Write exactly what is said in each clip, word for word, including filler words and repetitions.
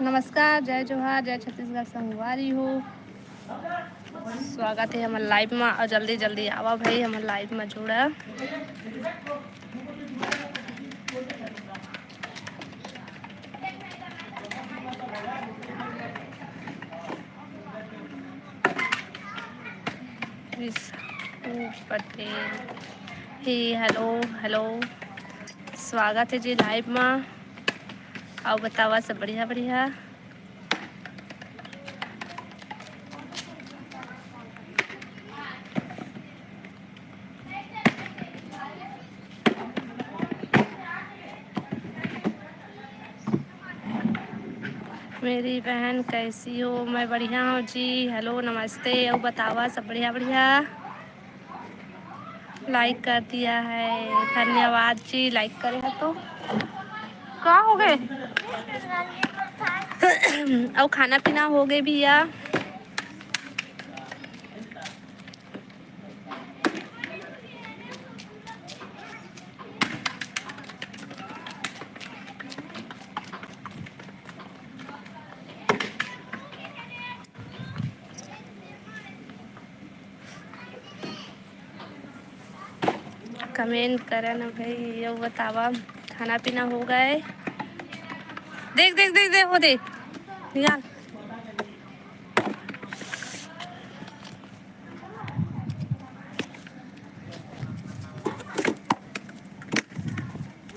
नमस्कार, जय जोहार, जय छत्तीसगढ़ संगवारी हो। स्वागत हे हमर लाइव मा अउ जल्दी जल्दी आवा भाई, हमर लाइव मा जुड़ा। विशु पटेल। हे, हेलो, हेलो। स्वागत हे जी लाइव मा। अउ बतावा सब बढ़िया, बढ़िया। मेरी बहन कैसी हो? मैं बढ़िया हूँ जी। हेलो, नमस्ते। अउ बतावा सब बढ़िया, बढ़िया। लाइक कर दिया है, धन्यवाद जी, लाइक करे है तो। का हो गए? अउ खाना पीना हो गए भैया? कमेंट करा ना भाई, ये बतावा खाना पीना हो गए? देख, देख, देख, देख, वो देख, निकाल।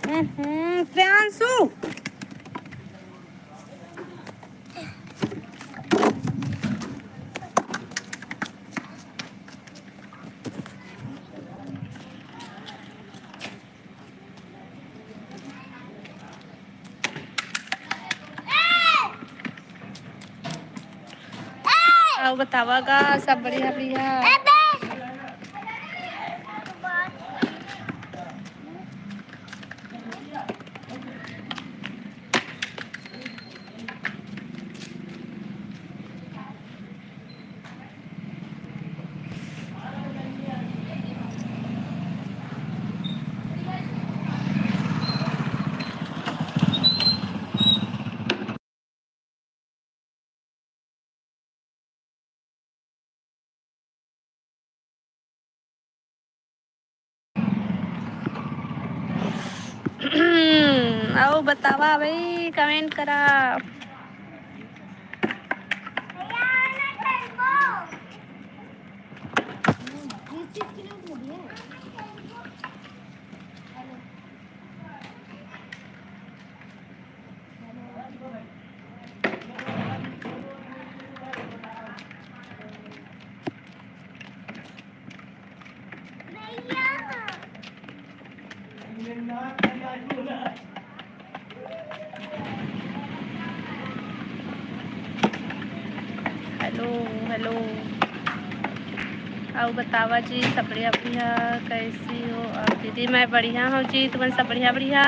हम्म, प्रियांशु। अउ बतावा गा, सब बढ़िया, बढ़िया। अउ बतावा भाई, कमेंट करा। Hello, hello. अउ बतावा जी, सब बढ़िया, बढ़िया, कैसी हो आप दीदी? मैं बढ़िया हूँ जी, तुमन सब बढ़िया, बढ़िया?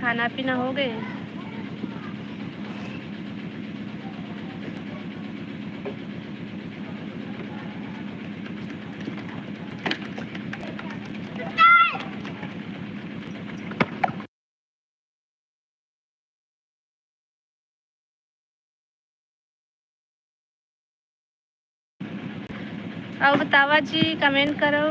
खाना पीना हो गए? अउ बतावा जी, कमेंट करो।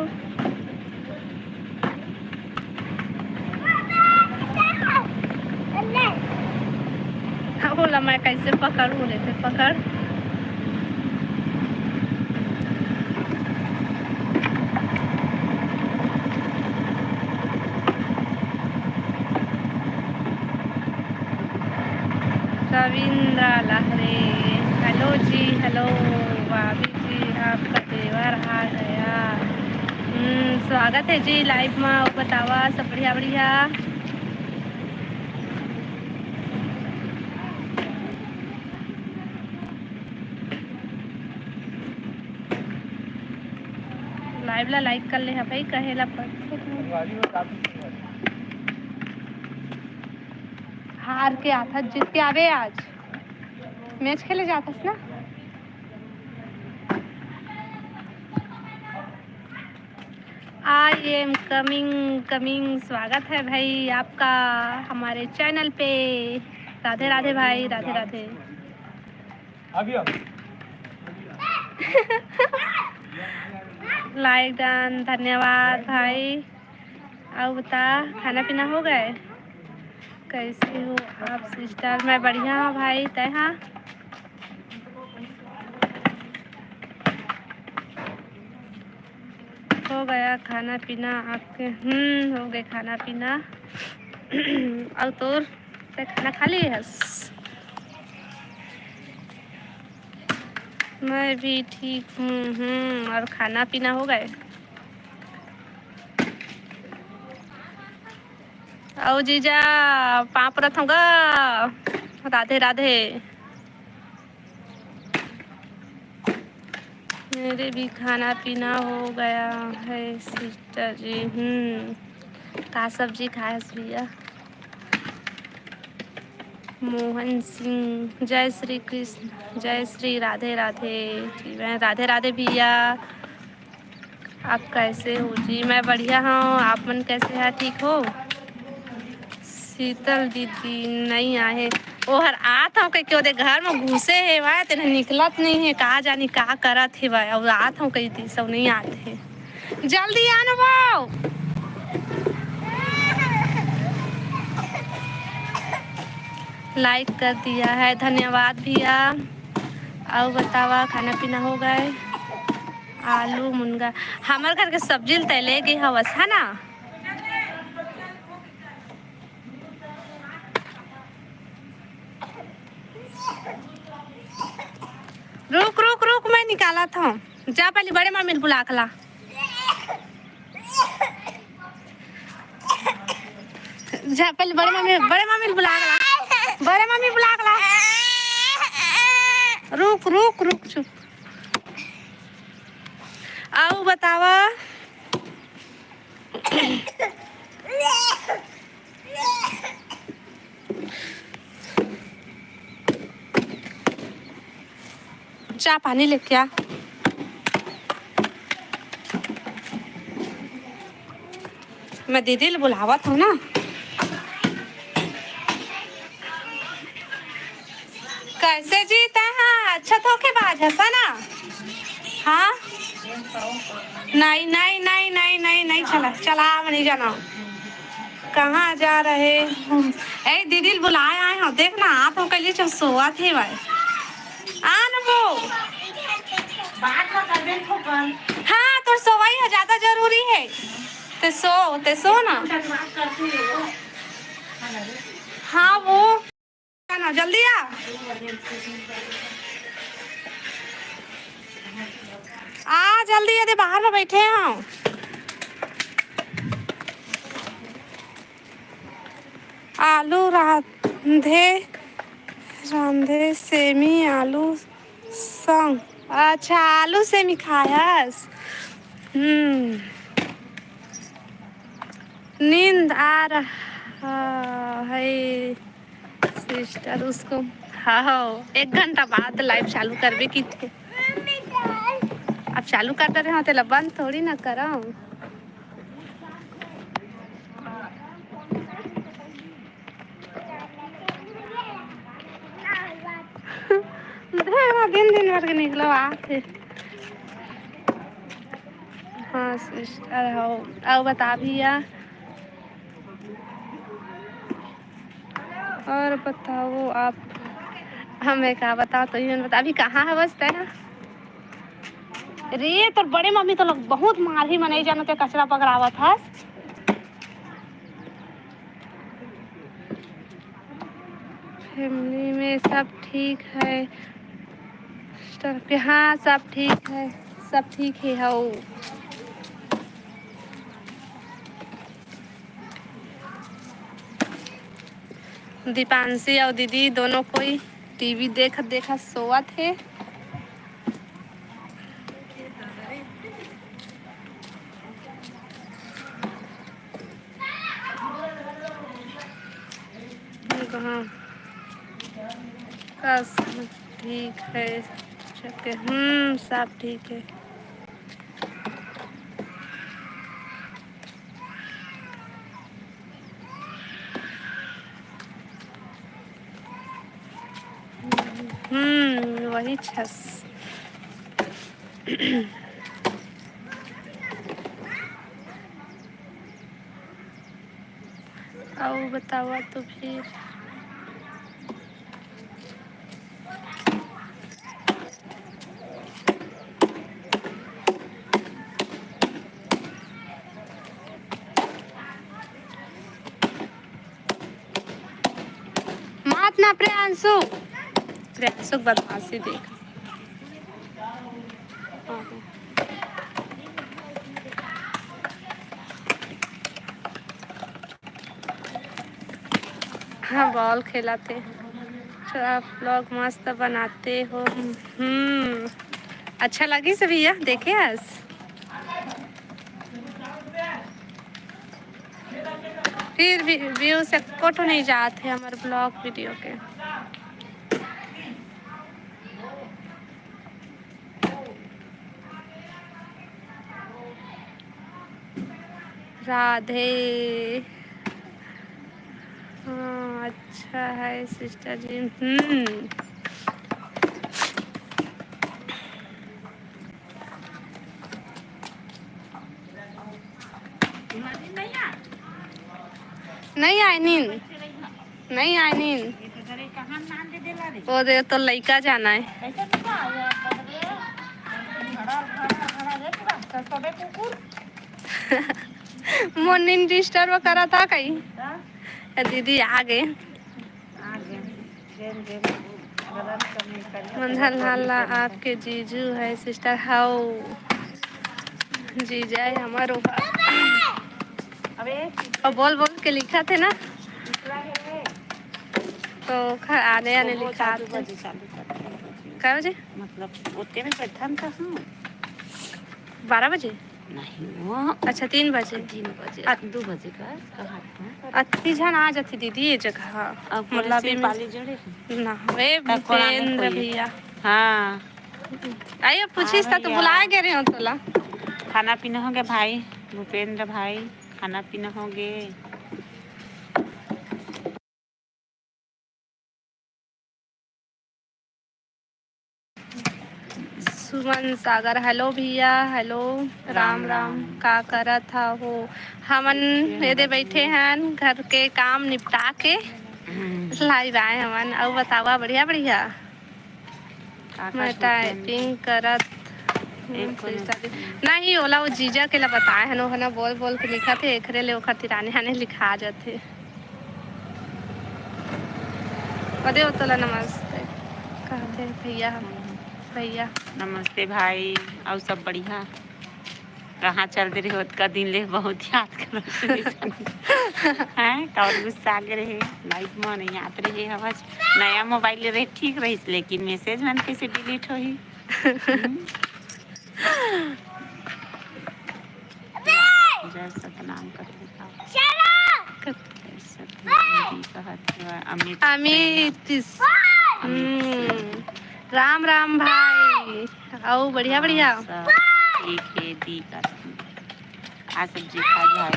ओला मैं कैसे पकड़ू? लेते पकड़। रविंद्र लहरे, हेलो जी, हेलो भाभी जी, आपका देवर आ गया। हम्म, स्वागत है जी लाइव में। अउ बतावा सब बढ़िया, बढ़िया? लाइव ला लाइक कर ले हा भाई, कहे ला पड़थे। हार के आथस, जीत के आबे आज। मैच खेले जाथस ना। I am coming, coming. स्वागत है भाई आपका हमारे चैनल पे। राधे राधे भाई, राधे राधे। अभी आओ। लाइक डन, धन्यवाद भाई। अउ बता, खाना पीना हो गए? कैसे हो आप सिस्टर? मैं बढ़िया हूँ भाई, तय हाँ? हो गया खाना पीना आपके? हम्म, हो गए खाना पीना। अउ तोर, तय खाना खा लिए हस? मैं भी ठीक हूँ। हम्म, और खाना पीना हो गए? अउ जीजा, पाँव परत हूँ गा। राधे राधे। मेरे भी खाना पीना हो गया है सिस्टर जी। हम्म, का सब्जी खाए हस भैया? मोहन सिंह, जय श्री कृष्ण, जय श्री राधे राधे। जी, मैं राधे राधे भैया। आप कैसे हो जी? मैं बढ़िया हूँ, आप मन कैसे हैं? ठीक हो? शीतल दीदी नहीं आए, ओहर आत हूँ कह के ओदे घर में घुसे हे भाई, तेने निकलत नहीं है, कहाँ जानी का करत हे भाई। अब आत हूँ कह दी, सब नहीं आते हैं। जल्दी आ ना वो। लाइक कर दिया है, धन्यवाद भैया। अउ बतावा, खाना पीना हो गए? आलू मुनगा, हमर घर के सब्जी ल तय ले गे हवस, है ना? रुक रुक रुक, मैं निकालत हूँ। जा पहले बड़े मम्मी ल बुला के ला। जा पहले बड़े मम्मी, बड़े मम्मी ल बुला के ला। बड़े मम्मी बुला के ला। रुक रुक रुक, चुप। अउ बतावा। चाय पानी लेके आ। मैं दीदी ल बुलावत हूँ ना। कैसे जी तय? हाँ, अच्छा धोखेबाज हस ना। हाँ, नहीं नहीं नहीं नहीं नहीं नहीं, चला चला, मैं नहीं जाना। कहाँ जा रहे हम? ए दीदी ल बुलाए आए हूँ, देख ना, आत हूँ कह ली, चल सोवत हे भाई। आ ना वो। बात ना करबे ठोकन। हाँ, तोर सोवई ह ज्यादा जरूरी है। ते सो, ते सो ना। बात करती है वो। हाँ वो। आ ना, जल्दी आ। आ जल्दी, ये दे बाहर में बैठे हूँ। आलू रांधे, रांधे सेमी आलू संग। अच्छा, आलू सेमी खायस। हम्म, नींद आ रहा है सिस्टर, उसको। हाँ, एक घंटा बाद लाइव चालू करबे की थे। अब चालू कर दे रहे हो, तेला बंद थोड़ी ना करो। देख ना, दिन दिन भर के निकलो आथे। हाँ सिस्टर, हो। अउ बता भैया, और बताओ आप। हमें का बताओ, तो इन्होंने बता, अभी कहाँ हवस तय ना? रे, तोर बड़े मम्मी तो लोग बहुत मारही, मनई जानो ते कचरा पकड़ावत हस। फैमिली में सब ठीक है? सिस्टर के, हाँ, सब ठीक है, सब ठीक है। हो, दीपांशी अउ दीदी दोनों कोई टीवी देखत देखत सोवत हे। हाँ, बस ठीक है, सबके, हम्म, सब ठीक है। हम्म, वही छस। अउ बतावा तो फिर। मात ना प्रियांशु, प्रियांशु के बदमाशी देख। हाँ, बॉल खेलाते। अच्छा, आप लोग मस्त बनाते हो। हम्म, अच्छा लगी से भैया, देखे हस। फिर भी व्यूज एको ठो नहीं जात हे हमर ब्लॉग वीडियो के। राधे। हाँ, अच्छा है सिस्टर जी। हम्म। नहीं आए नींद, नहीं आए नींद। वो दे तो लइका जाना है। मोर नींद डिस्टर्ब करा था कहीं। ए दीदी आ गए। मंझल लाला आपके जीजू है सिस्टर, हाउ जीजा है हमारो। अबे और बोल बोल के लिखा थे ना, तो खा-, आने आने लिखा थे। कै बजे? मतलब ओते में बैठन था हम। बारह बजे? नहीं, वो अच्छा, तीन बजे। तीन बजे, अ- दो बजे का कहा था। अति झन आ जाती दीदी ये जगह। अब मतलब कौन सी पाली जोड़े? ना, वे तब कौन आने भूपेंद्र कोई? भैया। हाँ। आइए, पूछिस आ त तो भैया। बुला के रहे हो तोला। खाना पीना हो गया भाई, भूपेंद्र भाई, खाना पीना हो गए। सुमन सागर, हेलो भैया, हेलो, राम राम राम। राम। का करत हा हो? हमन एदे बैठे हन, घर के काम निपटा के हम्म। लाइव आए हमन। अउ बतावा, बढ़िया बढ़िया? मैं टाइपिंग करत हूँ। नहीं, ओला वो जीजा के ला बताए हन, ओहना बोल बोल के लिखत हे, एकरे ले ओखर तिराने हाने लिखा जाथे। अदे ओ तोला नमस्ते कहते हैं भैया, भैया। नमस्ते भाई, अउ सब बढ़िया? कहाँ चल दे रहे हो? ओतका दिन ले बहुत याद करत रहे। हैं? काबर गुस्सा आ गए रहे? लाइव में नहीं आत रहे, आवाज नया मोबाइल ले रहे, ठीक रहिस, लेकिन मैसेज मन कैसे डिलीट होही? हम्म। जय सतनाम करके का? जय सतनाम जी कहत हे अमित अमित सिंह। अमित हम्म। सिंह। राम राम भाई। अउ बढ़िया, हाँ, बढ़िया। सब ठीक हे दी करत हे। आ सब्जी खा भाई।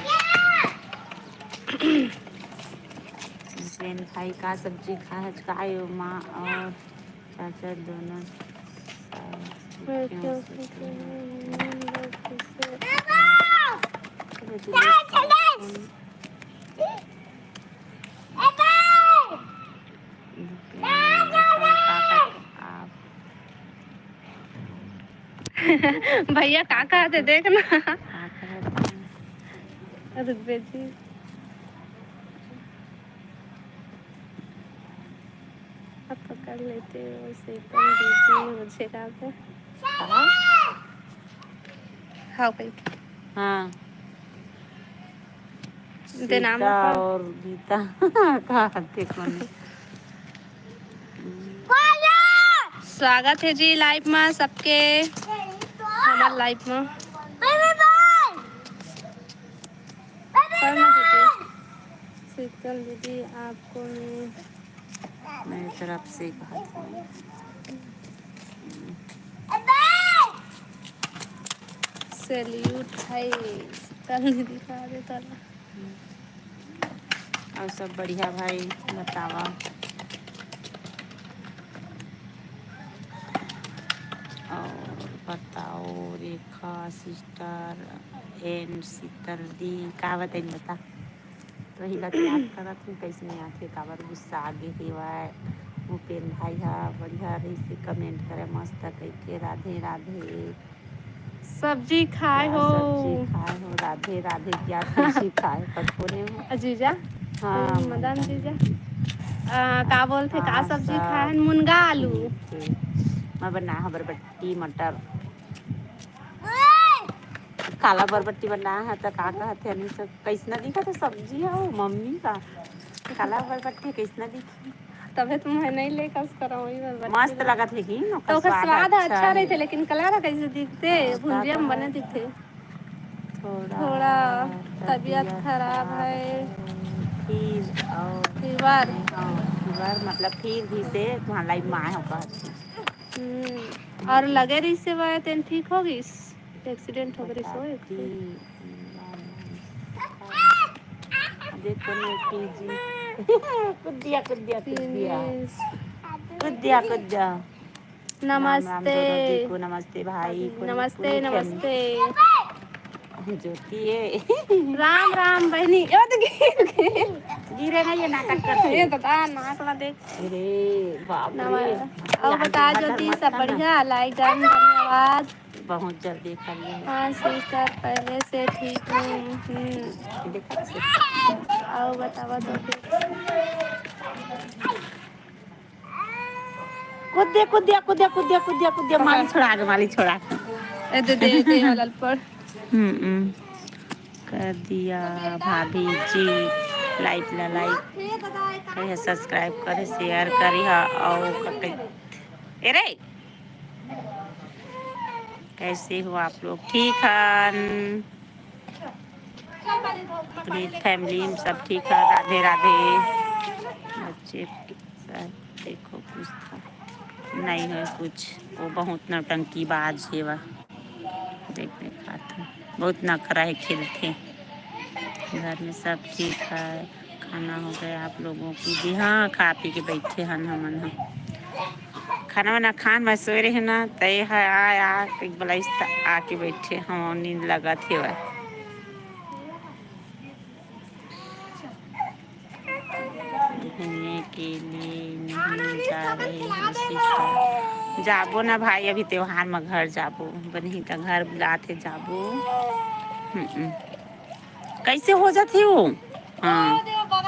जैन भाई का सब्जी खा है, का यो माँ और चाचा दोनों साथ क्यों सोते हैं? आप भैया का कहते देख ना। रुक बेटी। अब पकड़ लेते हो शीतल दीदी, मुझे कहाँ पे? हाँ भाई। हाँ। दे नाम सीता अपन। और गीता। का हत्ते कोने? स्वागत है जी लाइव में सबके, हमारे लाइव में। सर ना दीदी, शीतल दीदी आपको मैं मेरी तरफ से कहत हूँ। सैल्यूट है, शीतल दीदी का दे तोला। और सब बढ़िया भाई, बतावा। बताओ रेखा sister and शीतल दी, का बताइन बता। वही ला याद करत हूँ, कैसने आथे, काबर गुस्सा आगे हेवय। भूपेन भाई हा बढ़िया रहिसे, comment करे मस्त कहिके, राधे राधे। सब्जी खाए हो। सब्जी खाए हो, राधे राधे। क्या सब्जी खाए हो? अजीजा। हाँ, मदन जीजा। आ, का बोलथे, का सब्जी खाए हन? मुनगा आलू। मैं बना हबर बट्टी मटर। काला बरबट्टी बनाए हे त का कहत हे अनीस, कैसना दिखत हे सब्जी हे वो मम्मी का? काला बरबट्टी कैसना दिखी? तबे तो मैं नहीं लेकर करा वही बरबट्टी मस्त लगत हे कि ओकर स्वाद अच्छा रहिथे, लेकिन कलर कैसे दिखथे? हाँ, भुंजिया में बने दिखथे। थोड़ा तबीयत खराब है। फिर और फीवर। हाँ, फीवर मतलब फिर भी से वहाँ लाइव में आए हो कहत हे। हम्म, और लगे रहिसे वह तेन ठीक हो गइस। Accident हो गइस। देखो ना, कुद्दिया, कुद्दिया, कुद्दिया। कुद्दिया, कुद्दिया। नमस्ते। नमस्ते भाई। नमस्ते, नमस्ते। ज्योति ए। राम राम बहिनी। ए तो गिर गे। गिरे ना, ये नाटक करथे। ए दादा, नाक ला देख। अरे बाप रे। और बता ज्योति, सब बढ़िया? Like done, धन्यवाद। बहुत जल्दी कर लिया। हाँ sister, पहले से ठीक हूँ। हम्म। और बतावा तो फिर। कुद्दे, कुद्दे, कुद्दे, माली छोड़ा के, माली छोड़ा। ए दे, दे, दे, वाला पर। हम्म, हम्म। कर दिया भाभी जी, लाइव ला लाइक करे, subscribe करे, share करे हा, और का कही, ए रे, कैसे हो आप लोग? ठीक हन? अपनी family में सब ठीक है? राधे राधे। बच्चे सब देखो, कुछ था नहीं है कुछ, वो बहुत नौटंकीबाज हे वा। देख, देखात हूँ, बहुत नखरा हे, खेलथे। घर में सब ठीक है? खाना हो गया आप लोगों की? जी हाँ, खा पी के बैठे हन हमन ह। खाना वाना खान मैं सोए रहे ना, त ये है आ, आ, एक बलाइस त आके बैठे हम, नींद लगत हे वा। घूमे के लिए नहीं जा रहे हो sister? जाबो ना भाई, अभी त्योहार में घर जाबो, बनही त घर बुलात हे, जाबो। हम्म। कैसे हो जाथे वो? हाँ,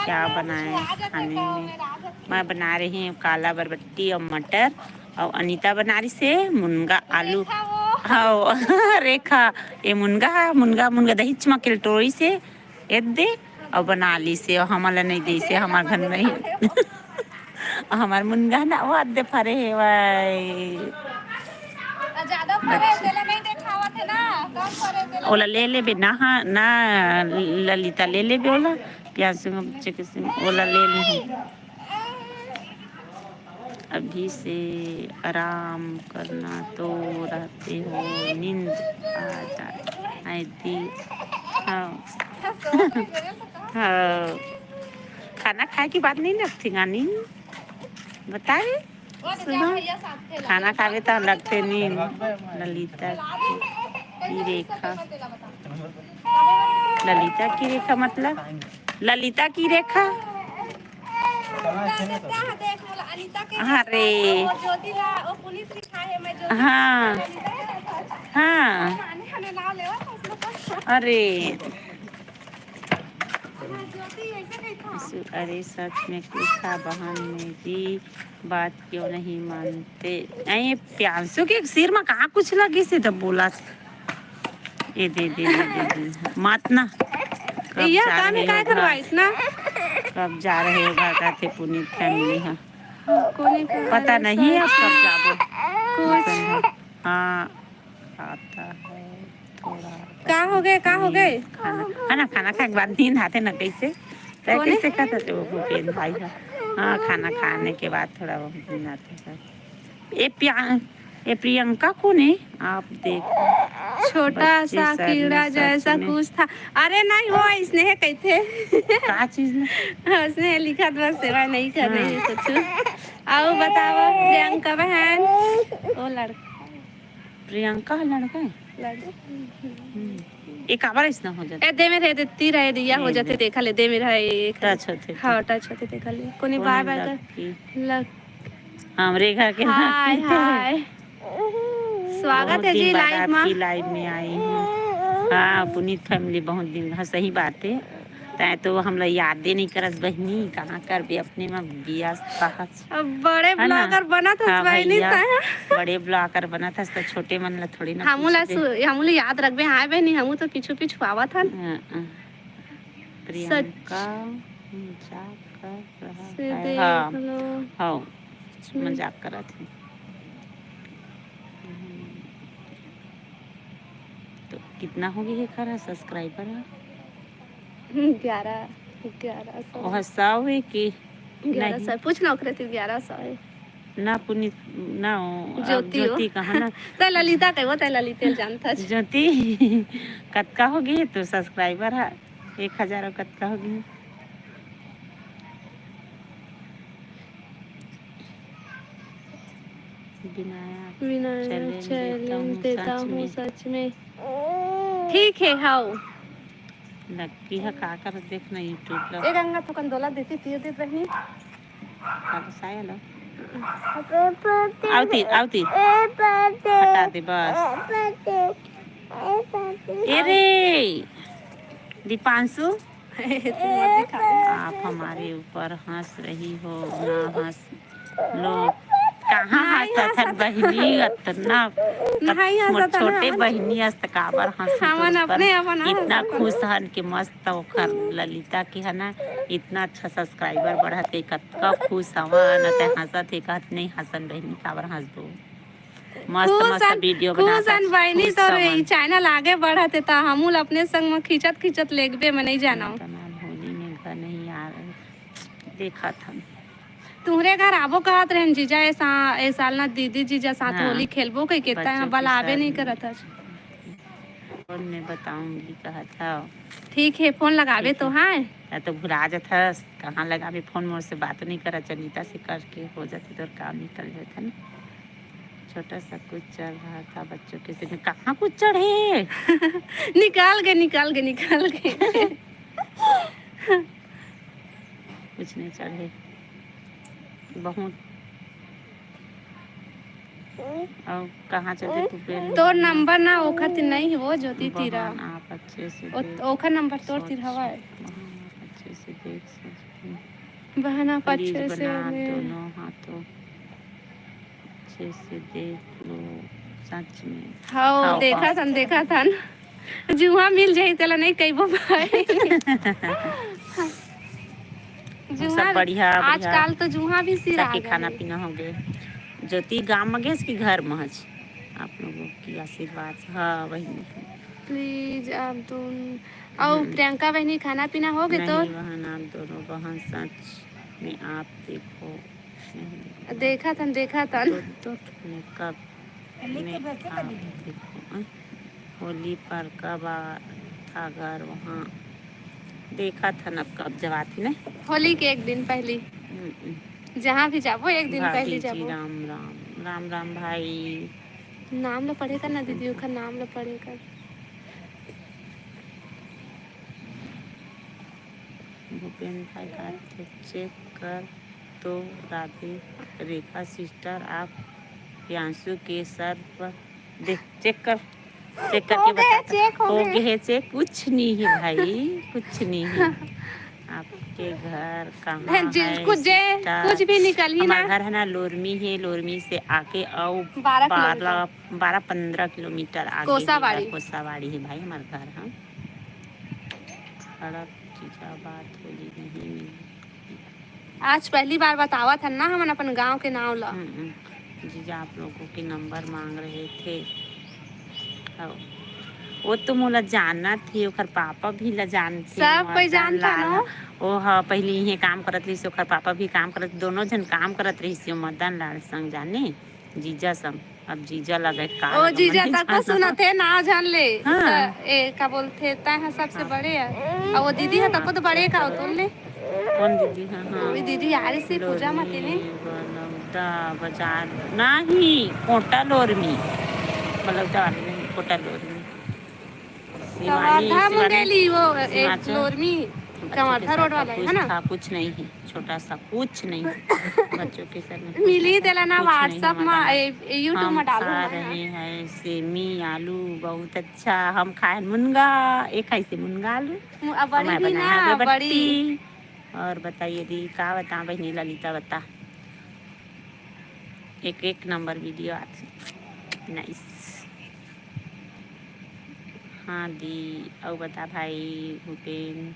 क्या बनाए खाने में? मैं बना रही हूँ काला बरबट्टी और मटर, और अनीता बना रहिसे मुनगा आलू। हाँ, रेखा, ये मुनगा, मुनगा, मुनगा दही चमा के टोरी से एदे, और बना लिसे, और हमन ला नहीं देसे, हमार घर नहीं। हमार मुनगा ना वो अद्दे फरे हे भाई। ज्यादा फरे हे, तेला नहीं देखावत हे ना, कम फरे हे, तेला ओला ले लेबे ना, हाँ, ना ललिता, ले लेबे ओला, प्याज से, बच्चे के से, ओला ले लेबे। अभी से आराम करना तो रहते हो, नींद आ जाए। हाँ। हाँ। खाना खाए के बाद नहीं लगती गानी? बताए? सुनो, खाना खावे त लगथे नींद। ललिता की रेखा, ललिता की रेखा मतलब ललिता की रेखा। अरे हाँ, हाँ। अरे, अरे सच में कुछ था बहन मेरी, बात क्यों नहीं मानते? नहीं, ये प्यांशु के सिर में कहाँ कुछ लगी से तब बोला। ए दे, दे, दे, दे, दे। मत ना। कब जा रहे हो घर? कब जा रहे हो घर का थे पुनीत family? हाँ, पता नहीं अब कब जाबो। कुछ हाँ। आता है थोड़ा। का हो गए, का हो गए? खाना, खाना, खाना खाए के बाद नींद आते ना कैसे? तै कैसे खाता थे वो भूपेन भाई है? हाँ, खाना खाने के बाद थोड़ा बहुत नींद आते हैं। ये प्रिया-, ये प्रियंका कौन है? आप देखो। छोटा सा कीड़ा जैसा कुछ था। अरे नहीं, वो इसने है कहते। का चीज ने? उसने लिखा बस सेवा नहीं कर रही है कुछ। आओ बताओ प्रियंका बहन, वो लड़का। प्रियंका ह लड़का है। लड़का। हम्म। ये काबर ऐसना हो जाता? ए दे मेरे दे तीर है दिया हो ए, जाते दे। देखा ले दे मेरा है एक टच होते थे। हाँ टच होते देखा ले कोने कोने बाय बाय कर लड़की। लग हमरे घर के हाय लड़की थे। हाय। स्वागत बहुत है दिन जी बाद लाइव में। आपकी लाइव में आई हूँ। हाँ, पुनीत फैमिली बहुत दिन, हाँ, सही बात है। तैं तो हमला यादे नहीं करस बहिनी, कहाँ करबे अपने में व्यस्त रहस। अब बड़े है ना? ब्लॉगर बनत हस हाँ बहिनी भैया, तैं। बड़े ब्लॉगर बनत हस तो छोटे मन ला थोड़ी ना हमू ला पूछबे। सु- हमू ला याद रखबे हाय बहिनी हमू तो पीछू पीछू आवत हन। हाँ, हाँ। प्रियंका मजाक कर रहा से है। देख हाँ, लो। हाँ, में। मजाक करत है। हम्म। तो कितना हो गई है खरा सब्सक्राइबर? ग्यारह ग्यारह सौ वह सौ है कि ग्यारह नहीं? सौ पूछ ना ओकरे से ग्यारह सौ है। ना पुनीत ना हो, अब ज्योति हो। ज्योति कहा ना। तैं ललिता कहे वो तैं ललिता जानता है। ज्योति कतका हो गई तो सब्सक्राइबर है? एक हजार और कतका हो गई? विनायक विनायक challenge challenge देता देता हूँ हूँ सच सच में। ठीक है हाउ। लक्की है का कर देखना YouTube ला। ए गंगा तो कंदोला देती तीर दे बहनी। अब साया ला। आवती आवती हटा दे बस। ए रे दीपांशु, तू मत दिखा। आप हमारे ऊपर हंस रही हो ना हंस लो। कहाँ नहीं हंसत हन बहिनी? अतना नहीं मोर हंसत हन छोटे हमन। बहिनी अस त काबर हंसत हमन हन? पर अपने अपन इतना हंसत हन। खुश हन कि मस्त ओखर ललिता के है ना इतना अच्छा सब्सक्राइबर बढ़त है, कतका खुश हवन। त हंसत है कहत नहीं हंसन बहिनी काबर हंसबो। मस्त खुश मस्त हन, वीडियो खुश बनाता हन बहिनी तोर हवन। ई चैनल आगे बढ़त है त हमू ल अपने संग म खींचत खींचत लेगबे म नहीं जानव। तना होली में घर नहीं आ रहे, देखत हन। तुहरे घर आबो कहत रहन जीजा ए सा-, ए साल ना दीदी जीजा साथ हाँ। होली खेलबो कहि के तैं बच्चों के बलाबे साथ नहीं में। करत हस। फोन में बताऊंगी कहत हव। ठीक है फोन लगाबे तो हाँ। या तो भुला जात हस कहाँ लगाबे फोन, मोर से बात नहीं करत, जनीता से करके हो जाते तोर काम निकल जाते ना। छोटा सा कुछ चढ़ रहा था बच्चों के सिर में, कहाँ कुछ चढ़े? निकाल के निकाल के निकाल के। कुछ नहीं चढ़े। बहुत। और कहाँ चलते तू बेल? तोर नंबर ना ओखर ती नहीं है वो ज्योति तीरा। बहन, आप अच्छे से ओ- देख, ओखर नंबर तोर तीर सोच, हवाए। बहन, आप अच्छे से देख सकते हैं। बहन आप प्लीज अच्छे से बना ने- दोनों हाथों अच्छे से देख लो सच में। हाउ हाउ, देखा हाउ। थन देखा थन। जुहा मिल जाही तेला नहीं कहिबो भाई। सब बढ़िया, बढ़िया। आजकल तो जुहा भी सिरा ताकि गए खाना हे। पीना हो गए। ज्योति गांव में गए कि घर में हज? आप लोगों की आशीर्वाद से। हाँ, वही। प्लीज आप दोनों। और प्रियंका बहनी खाना पीना हो गए तो? नहीं बहन, आप दोनों बहन सच में आप देखो। नहीं। देखा थन, देखा थन। दो, दो ठो मेकअप में आप देखो, अ, होली पर कब आ था घर वहाँ? देखा था ना कब जब आती ना। होली के एक दिन पहली हम्म, हम्म। जहाँ भी जाबो एक दिन भाभी पहली जी, जाबो। राम राम, राम राम भाई। नाम ल पढ़े कर ना दीदी, ओखर नाम ल पढ़े कर। भूपेंद्र भाई का चेक कर तो राधे रेखा सिस्टर, आप प्रियांशु के सर पर देख, चेक कर, चेक करके हो गए, बता। चेक हो हो गए। गए चेक, कुछ नहीं है भाई, कुछ नहीं है। आपके घर कहाँ जी, है कुछ जे, सिस्टर? कुछ भी निकलही हमार ना। घर है ना लोरमी है, लोरमी से आके और बारह बारह किलोमीटर। बारह पंद्रह किलोमीटर आगे कोसावाड़ी। है, कोसावाड़ी है भाई हमार घर। हाँ, सड़क जीजा बात होली नहीं मिली। आज पहली बार बतावत हन ना हमन अपन गांव के नाव ला। हम्म, हम्म। जीजा आप लोगों के नंबर मांग रहे थे। हाँ। वो तो मोला जानत ही, ओकर पापा भी ला जानथे, सब कोई मदन जानता लाल। ना। वो ह पहले इहे काम करत रहिस, ओकर पापा भी काम करत, दोनों झन काम करत रहिस, मदन लाल संग जाने, जीजा संग। अब जीजा लगे का ओ लगे, जीजा मैं तक नहीं सुनत हे ना जान ले। हाँ। त ए का बोलथे, तय ह सबसे बड़े है। और वो दीदी है तको तो बड़े का हो तोर ले। कौन दीदी? हाँ, हाँ। वो दीदी आ रही सी पूजा मती ने। लोरमी, बलौदा बाजार नहीं, कोटा लोरमी। बलौदा वाले नहीं, कोटा लोरमी। शिवानी, कवर्धा शिवानी, मुंगेली, वो एक हिमाचल। लोरमी, बच्चों के कवर्धा साथ रोड वाला है, कुछ है ना? था, कुछ नहीं है, छोटा सा कुछ नहीं है। बच्चों के सर में कुछ मिली नहीं, तेला ना कुछ नहीं WhatsApp में, हमारा। ए, ए, YouTube हम में डालो खा ना। रहे हैं सेमी आलू, बहुत अच्छा। हम खाए मुनगा, एक खाई से मुनगा आलू। मु-, अब बड़ी हमारे भी बनाए ना, हैं बड़ी। बट्टी। और बताइए दी, का बता बहिनी ललिता, बता। एक, एक नंबर वीडियो आथे। नाइस। हाँ दी, अउ बता भाई भूपेन,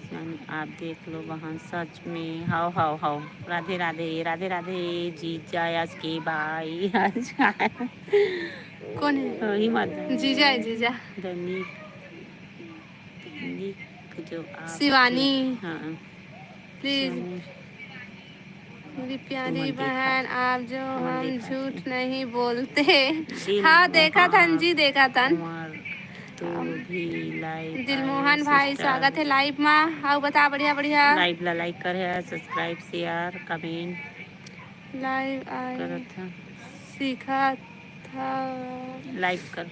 सन आप देख लो बहन, सच में। हाव, हाव, हाव। राधे, राधे, राधे, राधे। जीजा आज के भाई, आज कौन है? वही मत। जीजा है, जीजा। धनी। लिख जो आप शिवानी। हाँ। प्लीज। शिवानी। मेरी प्यारी तुमन देखा। बहन, आप जो तुमन हम देखा झूठ थे। नहीं बोलते। दिल हाँ, देखा मोहन थन जी, देखा थन। कुंवर, तू भी लाइव दिलमोहन आए, भाई, सिस्टर। स्वागत है लाइव मा। आओ, बता, बढ़िया, बढ़िया। लाइव ला लाइक करे, सब्सक्राइब, शेयर, कमेंट लाइव आए। करत हन। सीखत हव। लाइव कर,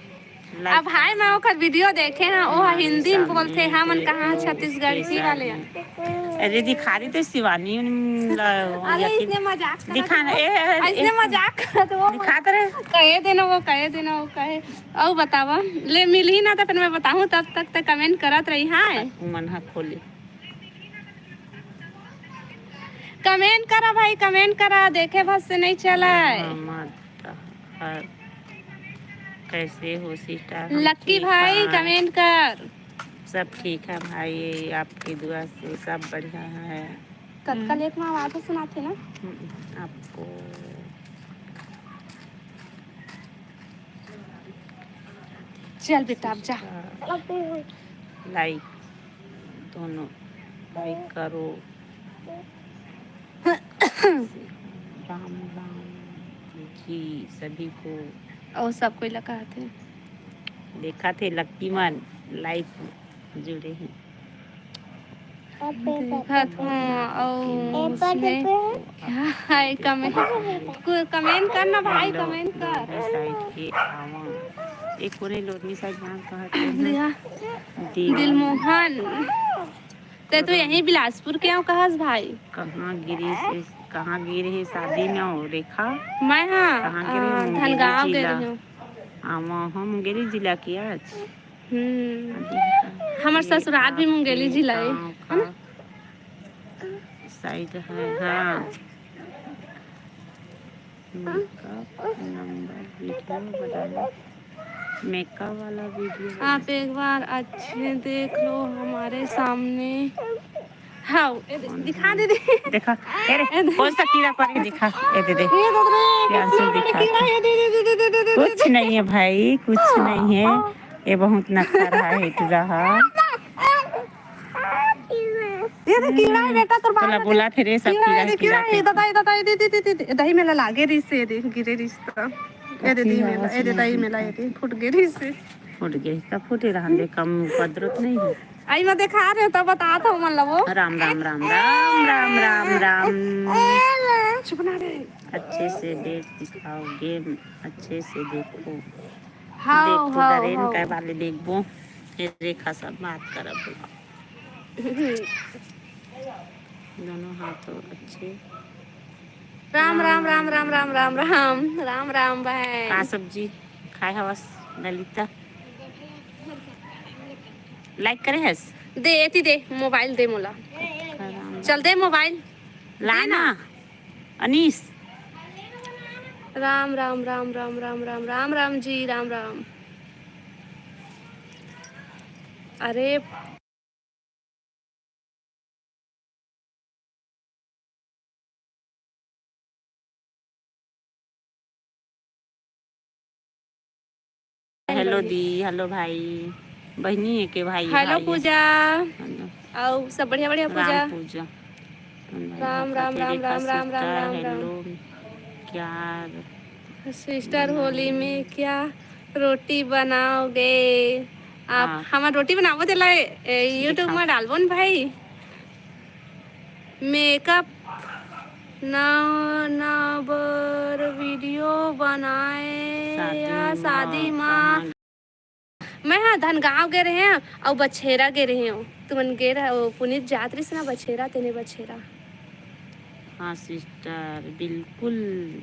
लाइव अब हाय, मैं ओकर वीडियो देखे हन, ओ ह हमारे हिंदी में सामने बोलथे, हमन तो कहाँ उसके छत्तीसगढ़ी वाले सामने। अरे दिखा रही थे शिवानी, उन ल-, अरे ये इसने मजाक करत दिखा ना, हो। ए, ए, ए, इसने ए, मजाक करत हो। दिखा तो रहे। कहे देना वो, कहे देना वो, कहे। अउ बतावा, ले मिलही ना तो फिर मैं बताहूँ, तब तक तो कमेंट करत रही। हाँ, मन हा खोले। कमेंट करा भाई, कमेंट करा, देखे बस से नहीं चला है। हाँ, मत हर। कैसे हो सिस्टर? हम लक्की ठीक भाई, हैं। कमेंट कर। सब ठीक है भाई, आपकी दुआ से सब बढ़िया है। कतका हम्म। लेट में आवाज सुनाथे ना। हम्म, आपको चल बेटा, अब जा। लाइक दोनों लाइक करो। राम राम जी सभी को। और सब कोई लगा थे। देखा थे लक्की मन लाइव जुड़े हैं। देखत हूँ, अउ उसमें क्या है कमेंट? कु-, कमेंट कर ना भाई, हेलो, कमेंट कर। दोनों साइड के आवा। एक कोने लोरमी साइड नाम कहत हे ना? दिया। दिल। दिलमोहन। ते तो यहीं बिलासपुर के हो कहस भाई। कहाँ गिरी से, कहाँ गिरे हे शादी न हो रेखा? मैं हाँ, कहाँ गिरे? आ, मुंगेली धनगांव जिला। गिरी हूँ। आवा हम मुंगेली जिला के आज। हम्म। हमर ससुराल भी मुंगेली जिला है, है ना? साइड है, हाँ। मेकअप नंबर वीडियो बनाना, मेकअप वाला वीडियो बनाना। आप एक बार अच्छे देख लो हमारे सामने। हाँ, ए दे-, दिखा दे दे। देखा, ए रे, ए दे। कौन सा कीड़ा पड़े दिखा, ए दे दे। ये देख रे, ये आंसू दिखा कीड़ा, ये दे, दे, दे। कुछ नहीं है भाई, कुछ नहीं है। ये बहुत नखरा है, टुरा है। ये देख कीड़ा है बेटा, तोर बाल बोला, में बोला थे रे, सब कीड़ा है, कीड़ा, कीड़ा है, कीड़ा। दादा, ये दादा, ये दे, दे, दे, दे, दही में ला लागे रिस, ये देख, गिरे रिस तो। ये दे, दही में ला, ये दे, दही में ला, ये दे, फूट गे रिस। फूट गे, तब फूटे रहन दे, कम उपद्रव नहीं है। आई मैं देखा रहे तो बता था मन लबो। राम, राम, राम, राम, राम, राम, राम। चुप ना रे। अच्छे से देख दिखाओ, गेम अच्छे से देखो। हाँ, देख तो हाँ, डरेन हाँ। काय वाले देखबो। ये रेखा सब बात करब। दोनों हाथों अच्छे। राम, राम, राम, राम, राम, राम, राम, राम, राम, बहन। का सब्जी खाए हवस ललिता? लाइक करे हस? दे, एती दे, मोबाइल दे मोला। राम। चल दे मोबाइल। ला दे ना। ना। अनीस। राम, राम, राम, राम, राम, राम, राम, राम जी, राम, राम। अरे। हेलो दी, हेलो भाई, बहिनी है के भाई, हेलो भाई है। पूजा। हेलो। अउ सब बढ़िया, बढ़िया पूजा। राम पूजा। राम, राम, राम, राम, राम, राम, राम, राम। हेलो, क्या सिस्टर, होली में क्या रोटी बनाओगे आप? हाँ। हमर रोटी बनाबो तेला, ए, YouTube दिखाओ। में डालबो न भाई। मेकअप न, न बर वीडियो बनाए। या शादी मा मैं हा धनगांव गे रहे हंव अउ बछेरा गे रहे हंव। तुमन गे रहे हो, पुनीत जात रहिस ना बछेरा, तेने बछेरा। हाँ सिस्टर, बिल्कुल।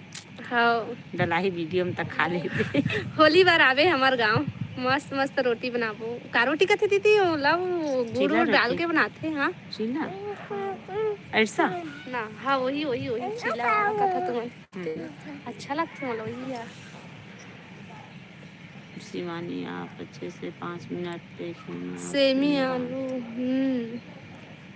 हाँ। डलाही वीडियो में त खा लेबे। होली बार आबे हमर गांव, मस्त मस्त रोटी बनाबो। का रोटी कथे दीदी? ओला वो गुड़ चीला उड़ डाल रोटी। के बनाथे, हाँ। चीला? ऐसा? ना, हाँ, वही, वही, वही चीला वाला कथा तुमन। हम्म। अच्छा लगथे मोला वही यार। शिवानी, आप अच्छे से पाँच मिनट देखें ना, सेमी आप आलू, हम्म।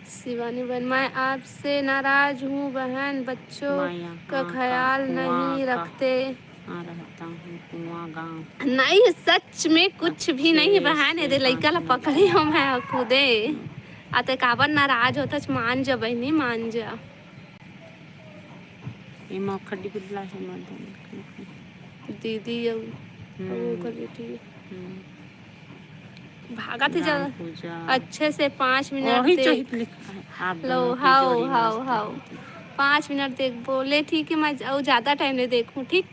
शिवानी बहन, मैं आपसे नाराज हूँ बहन, बच्चों माया, का हाँ, ख्याल का, नहीं कुआं का, रखते। हाँ, रहता हूँ कुआं गाँव। नहीं, सच में कुछ भी अच्छे नहीं बहन, से एदे लइका ला पाँच मिनट पकड़े हो मैं खुदे। हम्म। आ ते काबर नाराज होथच, मान जा बहिनी, मान जा। एमा खड्डी कुदला हे मदन। दीदी अउ, अउ हम्म। ओकर बेटी। हम्म। भागत हे राम ज्यादा। पूजा। अच्छे से पाँच मिनट वही देख चहित लिखा है। आप लो, दोनों की हाओ, जोड़ी हाओ, मस्त हाओ। होती। पाँच मिनट देखबो। ले ठीक है, मैं अउ ज्यादा टाइम ले देखूँ, ठीक?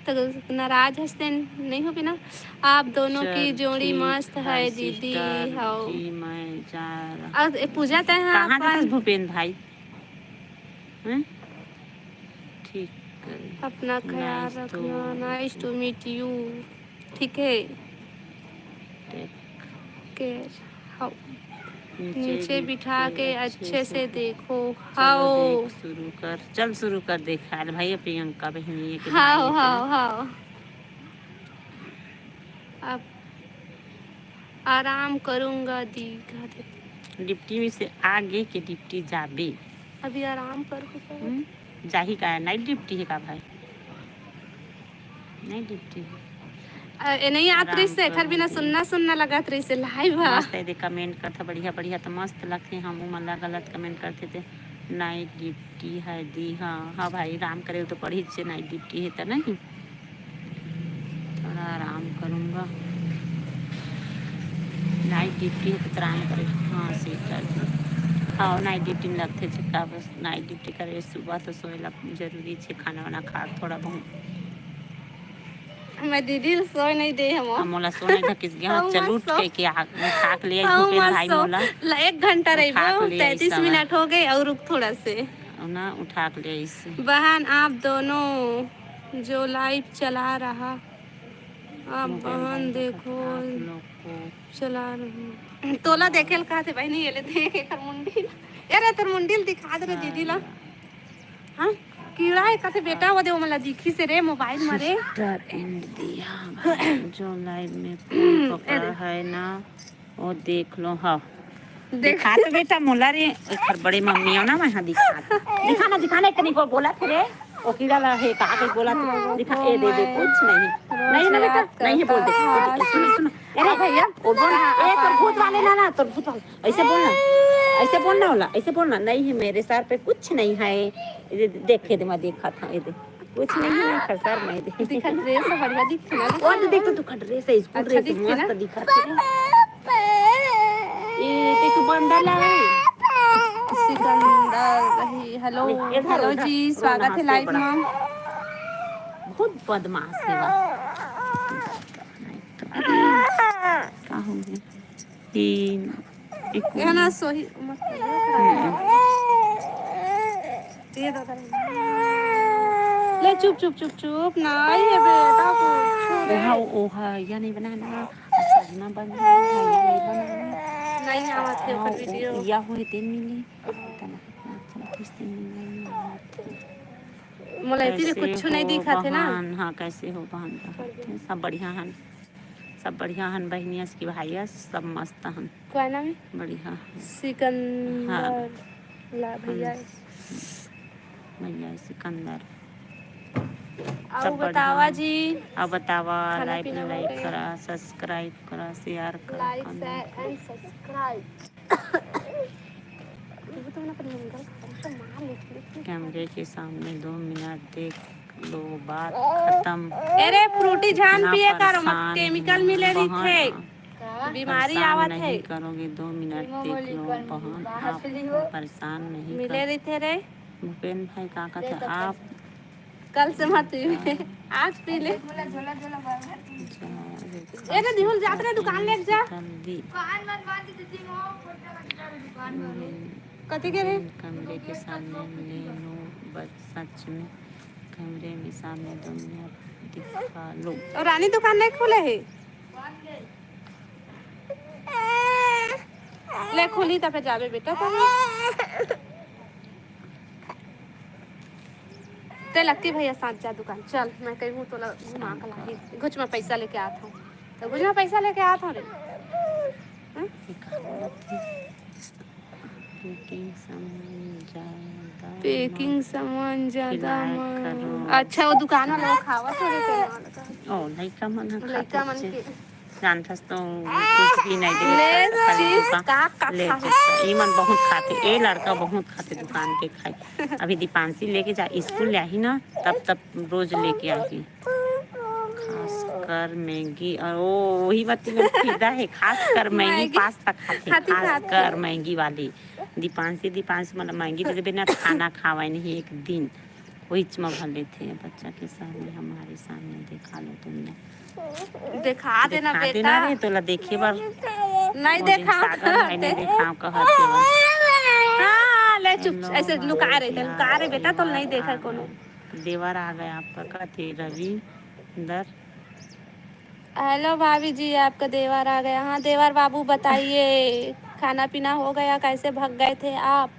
तो नाराज हंसते नहीं हो बिना। आप दोनों की चल, जोड़ी ठीक मस्त है है दीदी, सिस्टर, हाओ। जी, मैं जा रहा अउ ए, पूजा तय है कहाँ अपन जाथस भूपेन भाई? हैं? ठीक करे। अपना ख्याल nice to रखना। Nice to meet you। ठीक है। Take care। हाओ। नीचे नीचे बिठा बिठा के के अच्छे अच्छे से से देखो। चलो, हाओ। देख शुरू कर। चल शुरू कर देख। अरे भाई, प्रियंका बहिनी, एक हाओ, भाई है हाओ, ना। हाओ। अब आराम करूँगा दी, कह देते। डिप्टी में से आगे के डिप्टी जाबे। अभी आराम करूँ तो। हम्म, जाही का? नाइट डिप्टी है का भाई? नाइट डिप्टी है। अ, ए, नहीं आत आराम रहिस से, एखर बिना करूँगी। सुन्ना सुन्ना लगत रहिस से, लाइव हा। मस्त है, दे कमेंट करथा, बढ़िया बढ़िया तो मस्त लगथे। हम उमन ला गलत कमेंट करथे ते नाइट डिप्टी है दी। हाँ, हाँ भाई, आराम करे तो पढ़ी से नाइट डिप्टी है त नहीं। थोड़ा आराम करूँगा। नाइट डिप्टी है तो आराम करे। हाँ, सीट कर दी। हाँ, नाइट डिप्टी में लगथे छक्का, बस नाइट डिप्टी करे, सुबह तो सोए ला जरूरी छे, खाना वाना खा थोड़ा बहुत। मैं दीदी ल सोए नहीं दे हम। हम मोला सोए नहीं धकिस गया, हम चल मत उठ सो। के, के आ, उठा के ले आई हम भूपेन मत भाई सो। मोला। ल-, एक घंटा उठा रहिबो, के ले आई तैंतीस सवा। मिनट हो गए और रुक थोड़ा से। ना उठा के ले आई से। बहन, आप दोनों जो लाइव चला रहा, आप भूपेन बहन भाई देखो, देखत आप लोग को। चला रही। तोला देखे ल कहा थे बहनी, ये ले देख एकर मुंडी। ए रे, तोर मुंडी ल दिखा दे रे हाँ दीदी ला। यार। हाँ? कीड़ा है कथे बेटा, वो दे, वो मला दिखी से रे मोबाइल में रे। सिस्टर एंड दिया भाई, जो लाइव में कोई हम्म, ए पकड़ा दे। है ना, वो देख लो। हाँ। देख। दिखा तो बेटा मोला रे, एकर बड़े मम्मी हो ना, मैं हाँ दिखा। दिखा ना, दिखा ना, इतनी को बोला थे रे। ओ कीड़ा ला है, कहा के बोला थे। दिखा, ए दे दे, कुछ नहीं। नहीं ना बेटा, नहीं है, बोल दे। सुनो, सुनो। अरे भैया, ओ बोल ना, ए तोर भूत वाले ना, ना, तोर भूत वाले। ऐसे बोलना, ऐसे बोलना होला, ऐसे बोलना, "नहीं है मेरे सर पे कुछ नहीं है।" ये दे, देखे दे, मैं देखा था, ये दे, कुछ नहीं है मेरे सर में, ये दे। दिखा, ड्रेस तो बढ़िया दिखथे ना। वो तो देख, तो तू खट ड्रेस है, स्कूल अच्छा ड्रेस दिखथे ना? मस्त दिखा थे। ये देख, तू बंडल है। सिकंदर रही, हेलो, नहीं, इधर, हेलो इधर, जी, रोना स्वागत है हंसते लाइव बड़ा। में। बहुत बदमाश है बा। का हो गया? तीन, एक ये ना सोही मत करियो। हम्म। ये दादा। ले चुप, चुप, चुप, चुप, नहीं है बेटा, कुछ। ओहा, ओहा, या नहीं बनाना। अच्छा, ना बन रहा है, या नहीं बनाना। नहीं आवत है हाँ, ओकर वीडियो। या हुए दिन मिले। तना, तना, कुछ दिन मिले। मोला एती ले कैसे कुछ नहीं हो दिखा थे ना। बहन? हाँ, कैसे हो बहन? बहन, सब बढ़िया हन, सब बढ़िया हन बहनिया की भाइया, सब मस्त हन। कोई नाम है? बढ़िया। सिकंदर हाँ। ला भैया। हम्म। भैया सिकंदर। आओ सब बतावा बढ़िया। जी। आओ बतावा, खाना लाइव पीना हो लाइक गया? करा, सब्सक्राइब करा, शेयर करा, like, comment share करा। And subscribe। कैमरे के सामने दो मिनट देख लो, बात खत्म। अरे फ्रूटी जान ना पिए करो, मत परेशान केमिकल हूँ मिले बहन, रहिथे। हाँ। बीमारी परेशान आवत नहीं है। करोगे, दो मिनट देख लो बहन, आप परेशान नहीं मिले कर। रहिथे रे। भूपेन भाई का कहते आप कल से मत पीबे, आज पी ले। ए ना दिहुल जात रहे दुकान लेके जा। कथी के रे? कमरे के सामने लेनो, बस सच में कमरे में सामने दो मिनट दिखा लो। और रानी दुकान नहीं खुले है? ले खुली तब जाबे बेटा तब। ते लगती भैया साथ जा दुकान चल, मैं कहीं हूँ तोला घुमा के लाही। घुच में पैसा लेके आत हूँ, तो घुच में पैसा लेके आत हूँ रे। हाँ? पैकिंग सामान ज्यादा पैकिंग सामान ज्यादा खिलाया मन। करो। अच्छा, वो दुकान वाला वो खावा थोड़े के ना लगा। ओ, लइका मन ह लइका खाते मन बच्चे। के। जानथस तो कुछ भी नहीं दे ले खाली चीज दुकान। का, का ले खाही? चीज का। ई मन बहुत खाते, ए लड़का बहुत खाते दुकान के खाए। अभी दीपांशी लेके जा, स्कूल जाही ना, तब तब रोज लेके आही। खासकर मैगी, और वो वही बात में फिदा है, खासकर मैगी मैगी। पास्ता खाते, खाती खाती। खासकर मैगी वाली। दीपांशी, दीपांशी मतलब मैगी दे देबे ना, खाना खावा नहीं एक दिन। वही चमा भले थे बच्चा के सामने, हमारे सामने देखा लो तुमने। देखा देना देखा बेटा। देना रे, तोला देखे बर नहीं वो दिन देखा सागर भाई ने ते। देखा कहत हे बस। हाँ, ले चुप, इन लोग ऐसे हमारे लुका रहे थे, प्यार लुका रहे बेटा, तो नहीं देखा आ कोनो। गए। देवर आ गए आपका, कथे रविंदर। हेलो भाभी जी, आपका देवर आ गया। हाँ देवर बाबू, बताइए, खाना पीना हो गया? कैसे भाग गए थे आप?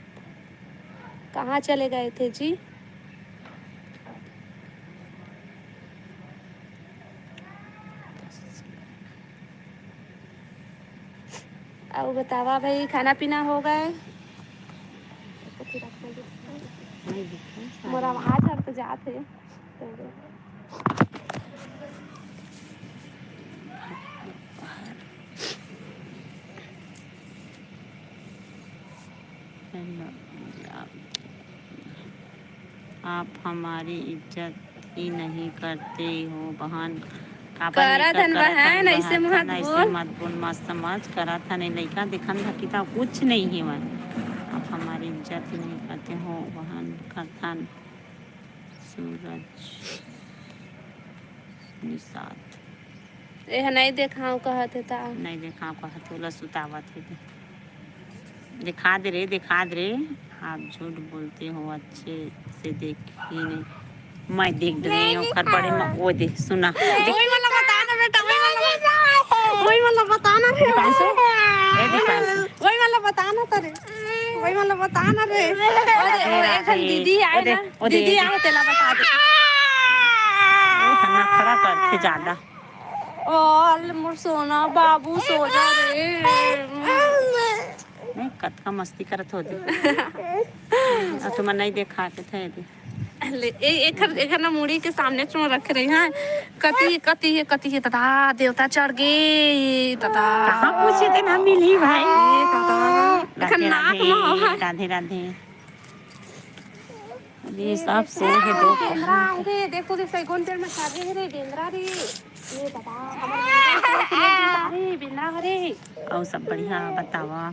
कहाँ चले गए थे जी? अब बतावा भाई, खाना पीना हो गए? मोर आवाज हर तो जात है। आप हमारी इज्जत ही नहीं करते हो बहन। काबर नहीं करत हन बहन, ऐसे मत बोल। ऐसे मत बोल, मत समझ। करत हन, लइका देखन धकिता कुछ नहीं हेवय। आप हमारी इज्जत ही नहीं करते हो बहन। करथन सूरज निषाद। एह नहीं देखाव कहत हे ता। नहीं देखाव कहत हे, ओला सुतावत हे। दिखा दे रे, दिखा दे रे। आप झूठ बोलते हो, अच्छे से देख ही नहीं। मैं देख रही हूँ, ओखर बड़े में वो दे, सुना। वही वाला बता ना बेटा, वही वाला बता। वही वाला बता ना रे। दीपांशु, ए दीपांशु। वही वाला बता ना तो रे। वही वाला बता ना रे। अरे, वो एक ठन दीदी आए ना। दीदी आए, तेला बता दे। वो नखरा करथे ज्यादा। ओ, अल मोर सोना बाबू, सो जा रे। नहीं, कतका मस्ती करत हो दे। अब तुमन नहीं देखा के थे दे। ले, ए, एखर, एखर ना मुड़ी के सामने चुन रखे रही, हाँ। कती हे, कती हे, कती हे, दादा, देवता चढ़ गे, दादा। कहाँ पूछे थे ना मिली भाई। ए, दादा। एखर राधे, नाक राधे, में हवा। राधे, राधे। अभी सब सो हे दो। बेंदरा हे रे, देखो रे, सैगोन पेड़ में सागे हे रे, बेंदरा रे। ए दादा, हमर बेंदरा रे, बेंदरा हरे। अउ सब बढ़िया बतावा।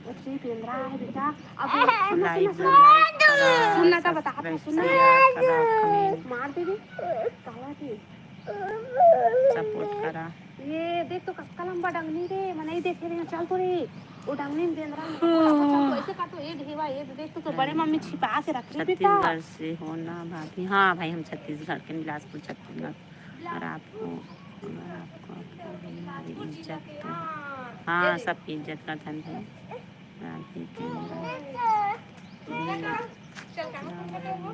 अरे बेंदरा हे बेटा। अब सुन ना, लाइव सुन ना, में लाइक करा, सुन ना, तो बता, subscribe, सुन ना। Share करा, comment। मार दे रे। काला के। Support करा। ये देख तो कतका लंबा डंगनी रे, मैं नहीं देखे रहे, चल तो रे। वो डंगनी में बेंदरा में हाँ। चल तो ऐसे का तो ये ढेवा, ये देख तो, तो बड़े मम्मी छिपा के रख रही बेटा। छत्तीसगढ़ से हो ना भाभी? हाँ भाई, हम छत्तीसगढ़ के, बिलासपुर छत्तीसगढ़। और आपको, और आपको, आपको हमारी इज्जत तो, हाँ, सबकी इज्जत का धन है। राधे के चल, कहाँ पर है वो?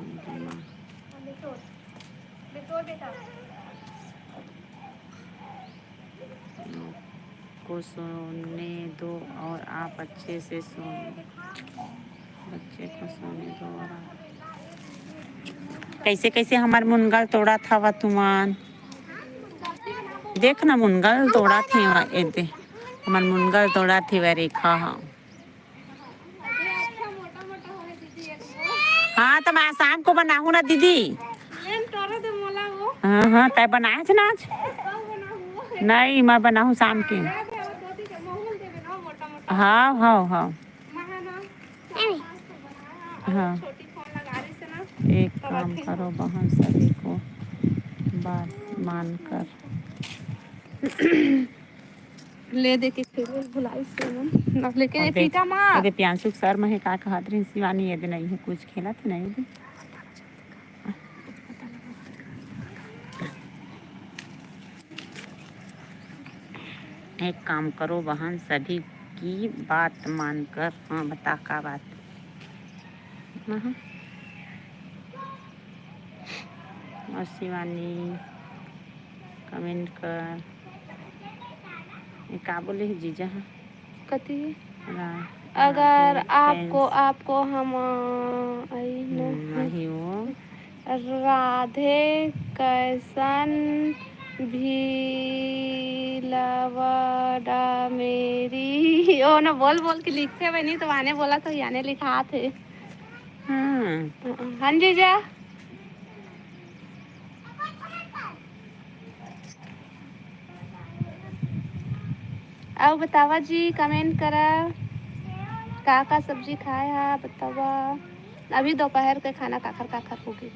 को सोने दो और आप अच्छे से सोने, बच्चे को सोने दो और आप। कैसे कैसे हमार मुनगा ल तोड़त हवा तुमन? देख ना, मुनगा ल तोड़त हे, ए दे, हमार मुनगा ल तोड़त हे, रेखा ह। हाँ, तो मैं शाम को बनाहूँ ना दीदी। हाँ, हाँ, तय बनाए थे ना आज। नहीं, मैं बनाहूँ शाम के। हाँ, हाँ, हाँ। हाँ। एक काम करो बहन, सभी को बात मानकर। ले दे के खेले भुलाई से मन। अब लेकिन और ये देख, पीटा माँ। ये दे प्रियांशु के सर में है, का कहत रही शिवानी, ये दे नहीं है कुछ खेलत है, नहीं दे। एक काम करो बहन, सभी की बात मानकर। हाँ, बता का बात? हाँ। और शिवानी comment कर, ये का बोले हे जीजा? हाँ। कथी? रा-, अगर राधे आपको, कैस-, आपको हम, आई नो। हम्म, नहीं वो। राधे कैसन भी लवडा मेरी। ओ ना, बोल बोल के लिखथे बनी, तो आने बोला तो आने लिखात हे। हाँ। हाँ जीजा। अउ बतावा जी, comment करा, का का सब्जी खाए हा, बतावा। अभी दोपहर के खाना काखर काखर होगे?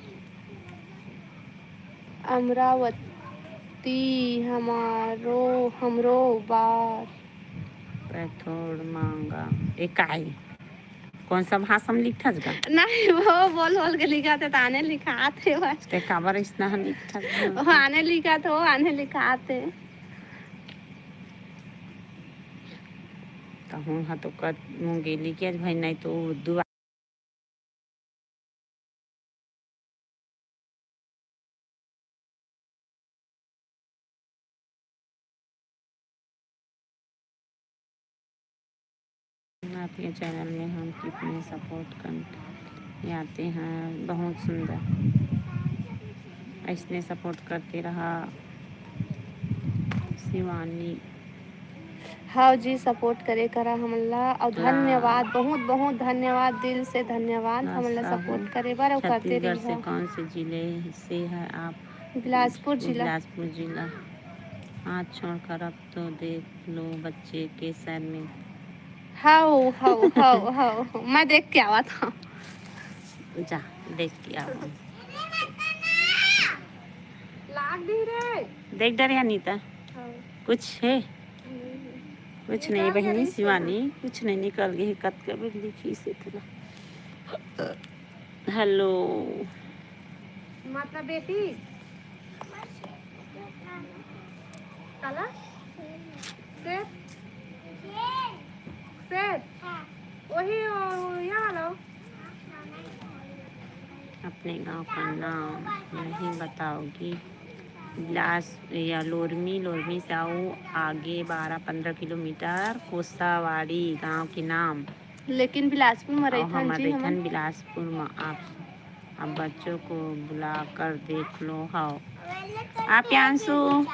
अमरावती हमारो, हमरो बार। पैथोड़ मांगा। ए, काय? कौन सा भाषा में लिखथस गा? नहीं, वो बोल बोल के लिखाथे, त आने लिखात हे भाई। ते काबर इसना ह लिखथस गा? वो आने लिखाथे, वो आने लिखाथे। कहूँ ह तो कत मुंगेली के भाई, नहीं तो उर्दू। आपके channel में हम कितने support करते आते हैं, बहुत सुंदर, ऐसने support करते रहा शिवानी। हाँ जी, support करे करा हमन ला, अउ हाँ। धन्यवाद, बहुत बहुत धन्यवाद, दिल से धन्यवाद हमन ला support करे बर, अउ करते रहिहा। छत्तीसगढ़ से कौन से जिले से है आप? बिलासपुर जिला। बिलासपुर जिला। हाथ छोड़कर अब तो देख लो बच्चे के सर में। हाओ, हाओ, हाओ, हाओ। मैं देख के आवत हूँ। जा, देख के आओ। लाग दी रे। देख डरे अनीता। हाँ। कुछ है? नहीं। कुछ नहीं बहनी शिवानी, कुछ नहीं निकल गई। कतका बेर लिखी से तेला। Hello। मतलब बेटी। काला? शेर? शेर? वही, वो, यहाँ वाला हो। अपने गांव का नाम नहीं बताओगी? बिलास या लोरमी, लोरमी से आओ आगे बारह पन्द्रह किलोमीटर कोसावाड़ी गांव के नाम। लेकिन बिलासपुर में और रहिथन हम जी, रहिथन हमन। बिलासपुर में। आप, आप बच्चों को बुला कर देख लो। हाँ, आप प्रियांशु,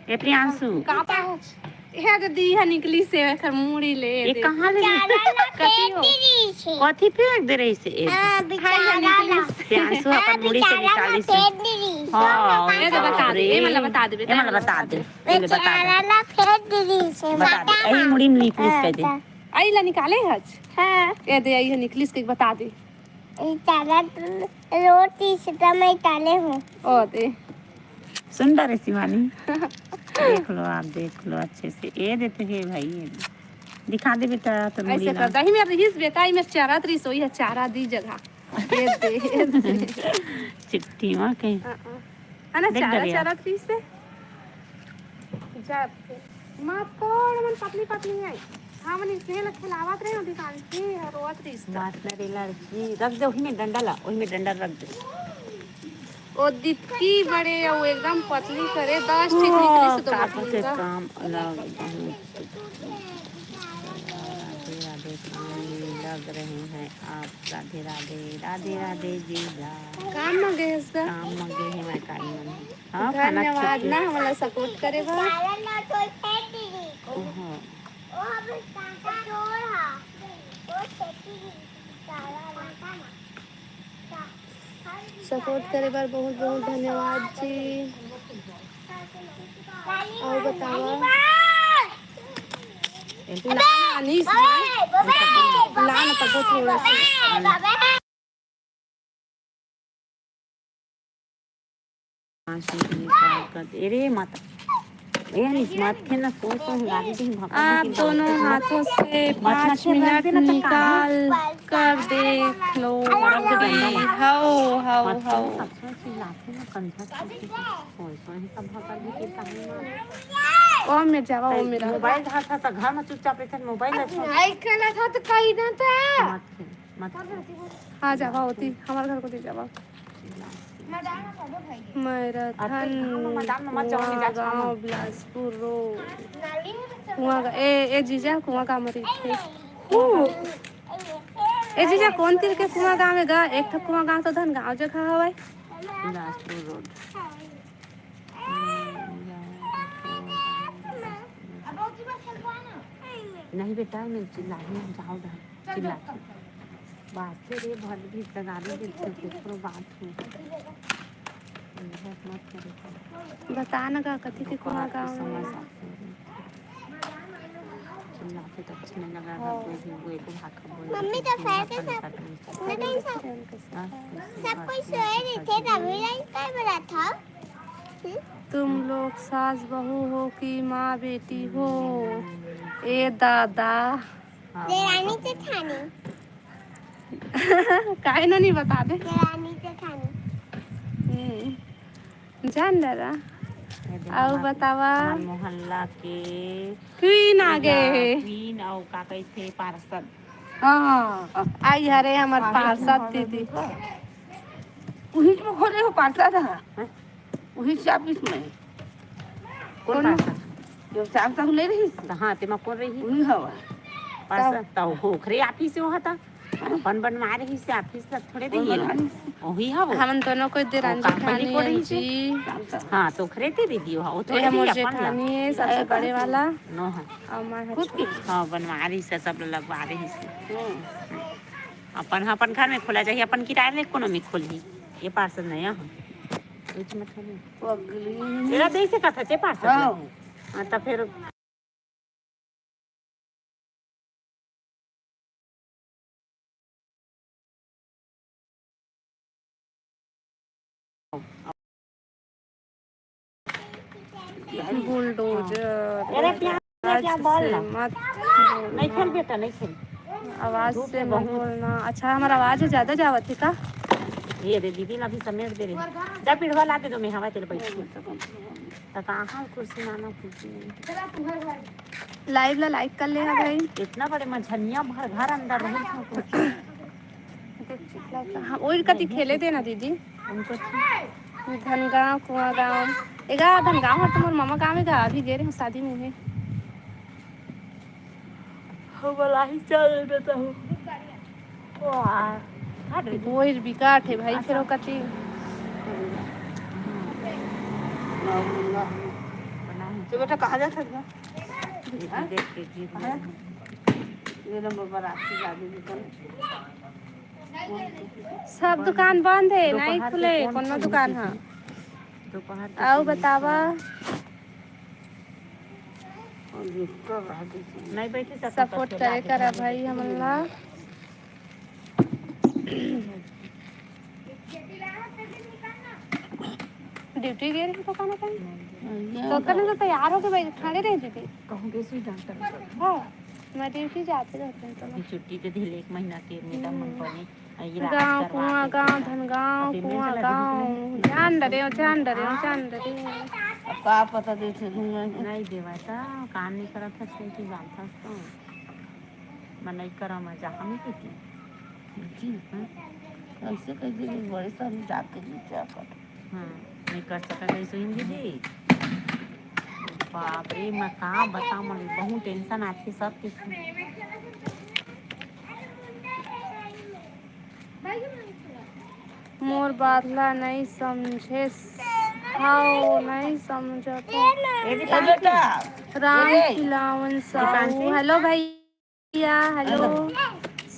ए प्रियांशु। का पाँच? ए दे दी है निकली से एकर मुड़ी ले ये दे। कहाँ ले? बेचारा ला कथी फेंक हो? दे रही छे। कथी फेंक दे रही से ए? हाँ, हाँ, ये बेचारा निकली ला। से। प्रियांशु हाँ, अपन मुड़ी से बेचारा ला निकाली से। फेंक दे रही छे। हाँ, ये तो बता दे, ये मतलब बता दे, ये मतलब बता दे। ये बता दे। बेचारा ला फेंक दे रही छे, बता दे। बता। यही मुड़ी में निकली से कह दे। हाँ, आई ला निकाले हच? हाँ। ये दे, आई है निकली से बता दे। ई चारा तो रोटी से तो मैं डाले हूँ। ओ दे। सुन डरे शिवानी। देख लो आप, देख लो अच्छे से। ए देते हे भाई, ये दे। दिखा दे बेटा, तो मुड़ी ऐसे ला। कर दही में रहीस बेटा, ई में चारा तरी सोई है, चारा दी जगह। ये दे, ये दे। चिट्ठी माँ के। हाँ, हाँ। है ना, देख चारा, डरिया। चारा तरी से। जा, माँ तोड़ मन पतली पतली है। हाँ, मन इसने लग खिलावत रहे, अभी काल की रोवत रही इसका। मात मेरी लड़की, रख दे वही में डंडा ला, वही में डंडा रख दे। ओ दित्ती बड़े, वो एकदम पतली करे, दस ठीक निकली से तो का बतलूंगा। काम अलग, बहुत राधे राधे, काम लग रहे हैं आप। राधे राधे, राधे राधे जीजा। काम में गए इसका? काम में गए हैं मैं, काई मन। हाँ, खाना धन्यवाद छुट्टी। ना, हमला support करे बर। हाँ। Support करे बर बहुत बहुत धन्यवाद जी। अउ बतावा। लान अनीस, लान तको थोड़ा सा। पाँच मिनट निकाल कर दे रे माता। ए, निस्मत के ना सोच, सोच गाली दी, भक्का आप दी, दोनों हाथों से मत पाँच ना छेड़ मिनट दे ना, तो निकाल कर देख लो। अलग से डंडा ला। हाओ, हाओ, मत हाओ। सब सोच चिल्लाते ना, कंधा से सोच, सोच सब भक्का दी के कहीं ना। ओ मेर जावा, ओ मेरा। मोबाइल धर था, तो घर में चुपचाप रहते, मोबाइल रखा। नहीं खेला था तो कही देता। मत खेल, मत खेल। हाँ, जावा होती, हमारे घर को दे जावा। मैराथन, कुआं गांव, बिलासपुर रोड। कुआं गा-, ए, ए जीजा, कुआं गांव मरी। ए जीजा, कौन तीर के कुआं गांव हे गा? एक ठो कुआं गांव तो धन गांव जगह हवय। बिलासपुर रोड। नहीं बेटा, मैं चिल्लाही, जाओ घर, चिल्ला। बात रे, भर भी तगारी देते, केकरो बात हो। बता न गा, कथी के कुआं गाँव में? चिल्लाते तो अच्छा नहीं लगा, हाँ। कोई भी वो एक भाग का बोल मम्मी तो देते, फिर से अपन सब, सब नहीं कर सकते। हाँ, सब कोई सोए रहे थे, तभी लाइन कर बना था। हम्म? तुम लोग सास बहू हो कि माँ बेटी हो? ए दादा। हाँ, देरानी जेठानी। काहे ना नहीं बता दे? देरानी जेठानी। हम्म। जान दादा। ये देखो, अउ हमार, बतावा। हमार मोहल्ला के क्वीन आ गे हे। क्वीन अउ का कहिथे पार्षद। हाँ, आई हरे हमर पार्षद दीदी। उही में खोले हो पार्षद ह। हैं? उही से ऑफिस में। कौन कौन? पार्षद? जो श्याम साहू नहीं रही? तो हाँ, तेमा कौन रही? उही हवा। पार्षद तब। तो ओखरे ऑफिस से वहाँ था। अपन बनवा रही से ऑफिस तक थोड़े कौन रही है। बनवा रही? वही हवा। हमन दोनों कोई देरानी जेठानी है जी। श्याम साहू। हाँ, तो ओखरे ते दीदी हो, वो थोड़े ये मोर रही अपन ला। जेठानी है, सबसे बड़े वाला। नो है। और मैं खुद की? हाँ, बनवा रही से, सब लगवा रही से। हम्म। अपन, अपन घर में खोला जाही, अपन किराया ले कोनो में खोलही। ये पार्षद नया हो। बीच में थोड़ी। पगली। तेरा दे से कथा चे पार्षद हाँ। हाँ, तो फिर बुलडोजर। अरे प्यार से क्या बोल से ना। मत बोलना। नहीं खेल बेटा, नहीं खेल। आवाज धूप से में मत बहुत बोलना। अच्छा, हमारा आवाज ज्यादा जावत है का? ये दे दीदी ना, अभी समेट दे रही। जा पिढ़वा ला दे दो, मैं हवा तेरे बैठ। त कहाँ कुर्सी मानो कुर्सी नहीं। लाइव ला लाइक कर ले हा भाई। इतना बड़े मझनिया भर घर अंदर रही था कुर्सी। हाँ, ओही कति खेले देना दीदी। उनको धनगांव, कुआं गांव। एगा धनगांव हर तुम्हार मामा गांव एगा, अभी गे रहे हूँ शादी में। हो बलाही चल देता हूँ। वाह, हट रे। बोइर बिकाट है भाई, अच्छा। फेर ओकर चीज। तो बेटा कहाँ जात हस? देख के जी। कहाँ? ये नंबर पर आपकी गाड़ी निकल। सब दुकान बंद है, नहीं दोपहर के खुले कौन कोनो कौन दुकान चीज है। दोपहर के आओ कौन बतावा। चीज है? नहीं बैठे सकते, सपोर्ट करे करा भाई हमन ला। ड्यूटी गए रही तो खाना खाए। तो कने तो तैयार होके भाई खड़े रह दीदी। कहूँ के सुई डॉक्टर। हाँ, मैं ड्यूटी जाते रहते हैं तो। अभी छुट्टी दे दिले एक महीना के, मैडम मन बने। गाँव कुआं गाँव धनगाँव कुआं गाँव। जान डरे हो, जान डरे हो, जान डरे हो। अब का पता देखे घूमे। नहीं देवा था, काम नहीं करत था, क्योंकि जानता तो। मैं नहीं करा, मैं जहाँ नहीं पीती। जी, हाँ। ऐसे कह दे, बड़े सारे जाके जी क्या कर। हाँ, नहीं कर सका कैसे हिंदी जी। बाप रे, मैं का बताऊँ, मैं बहुत टेंशन आती सब किस। मोर बात ला नहीं समझे। हाँ, नहीं समझत। ए बेटा। राम खिलावन साहू। हेलो भाई। या, हेलो।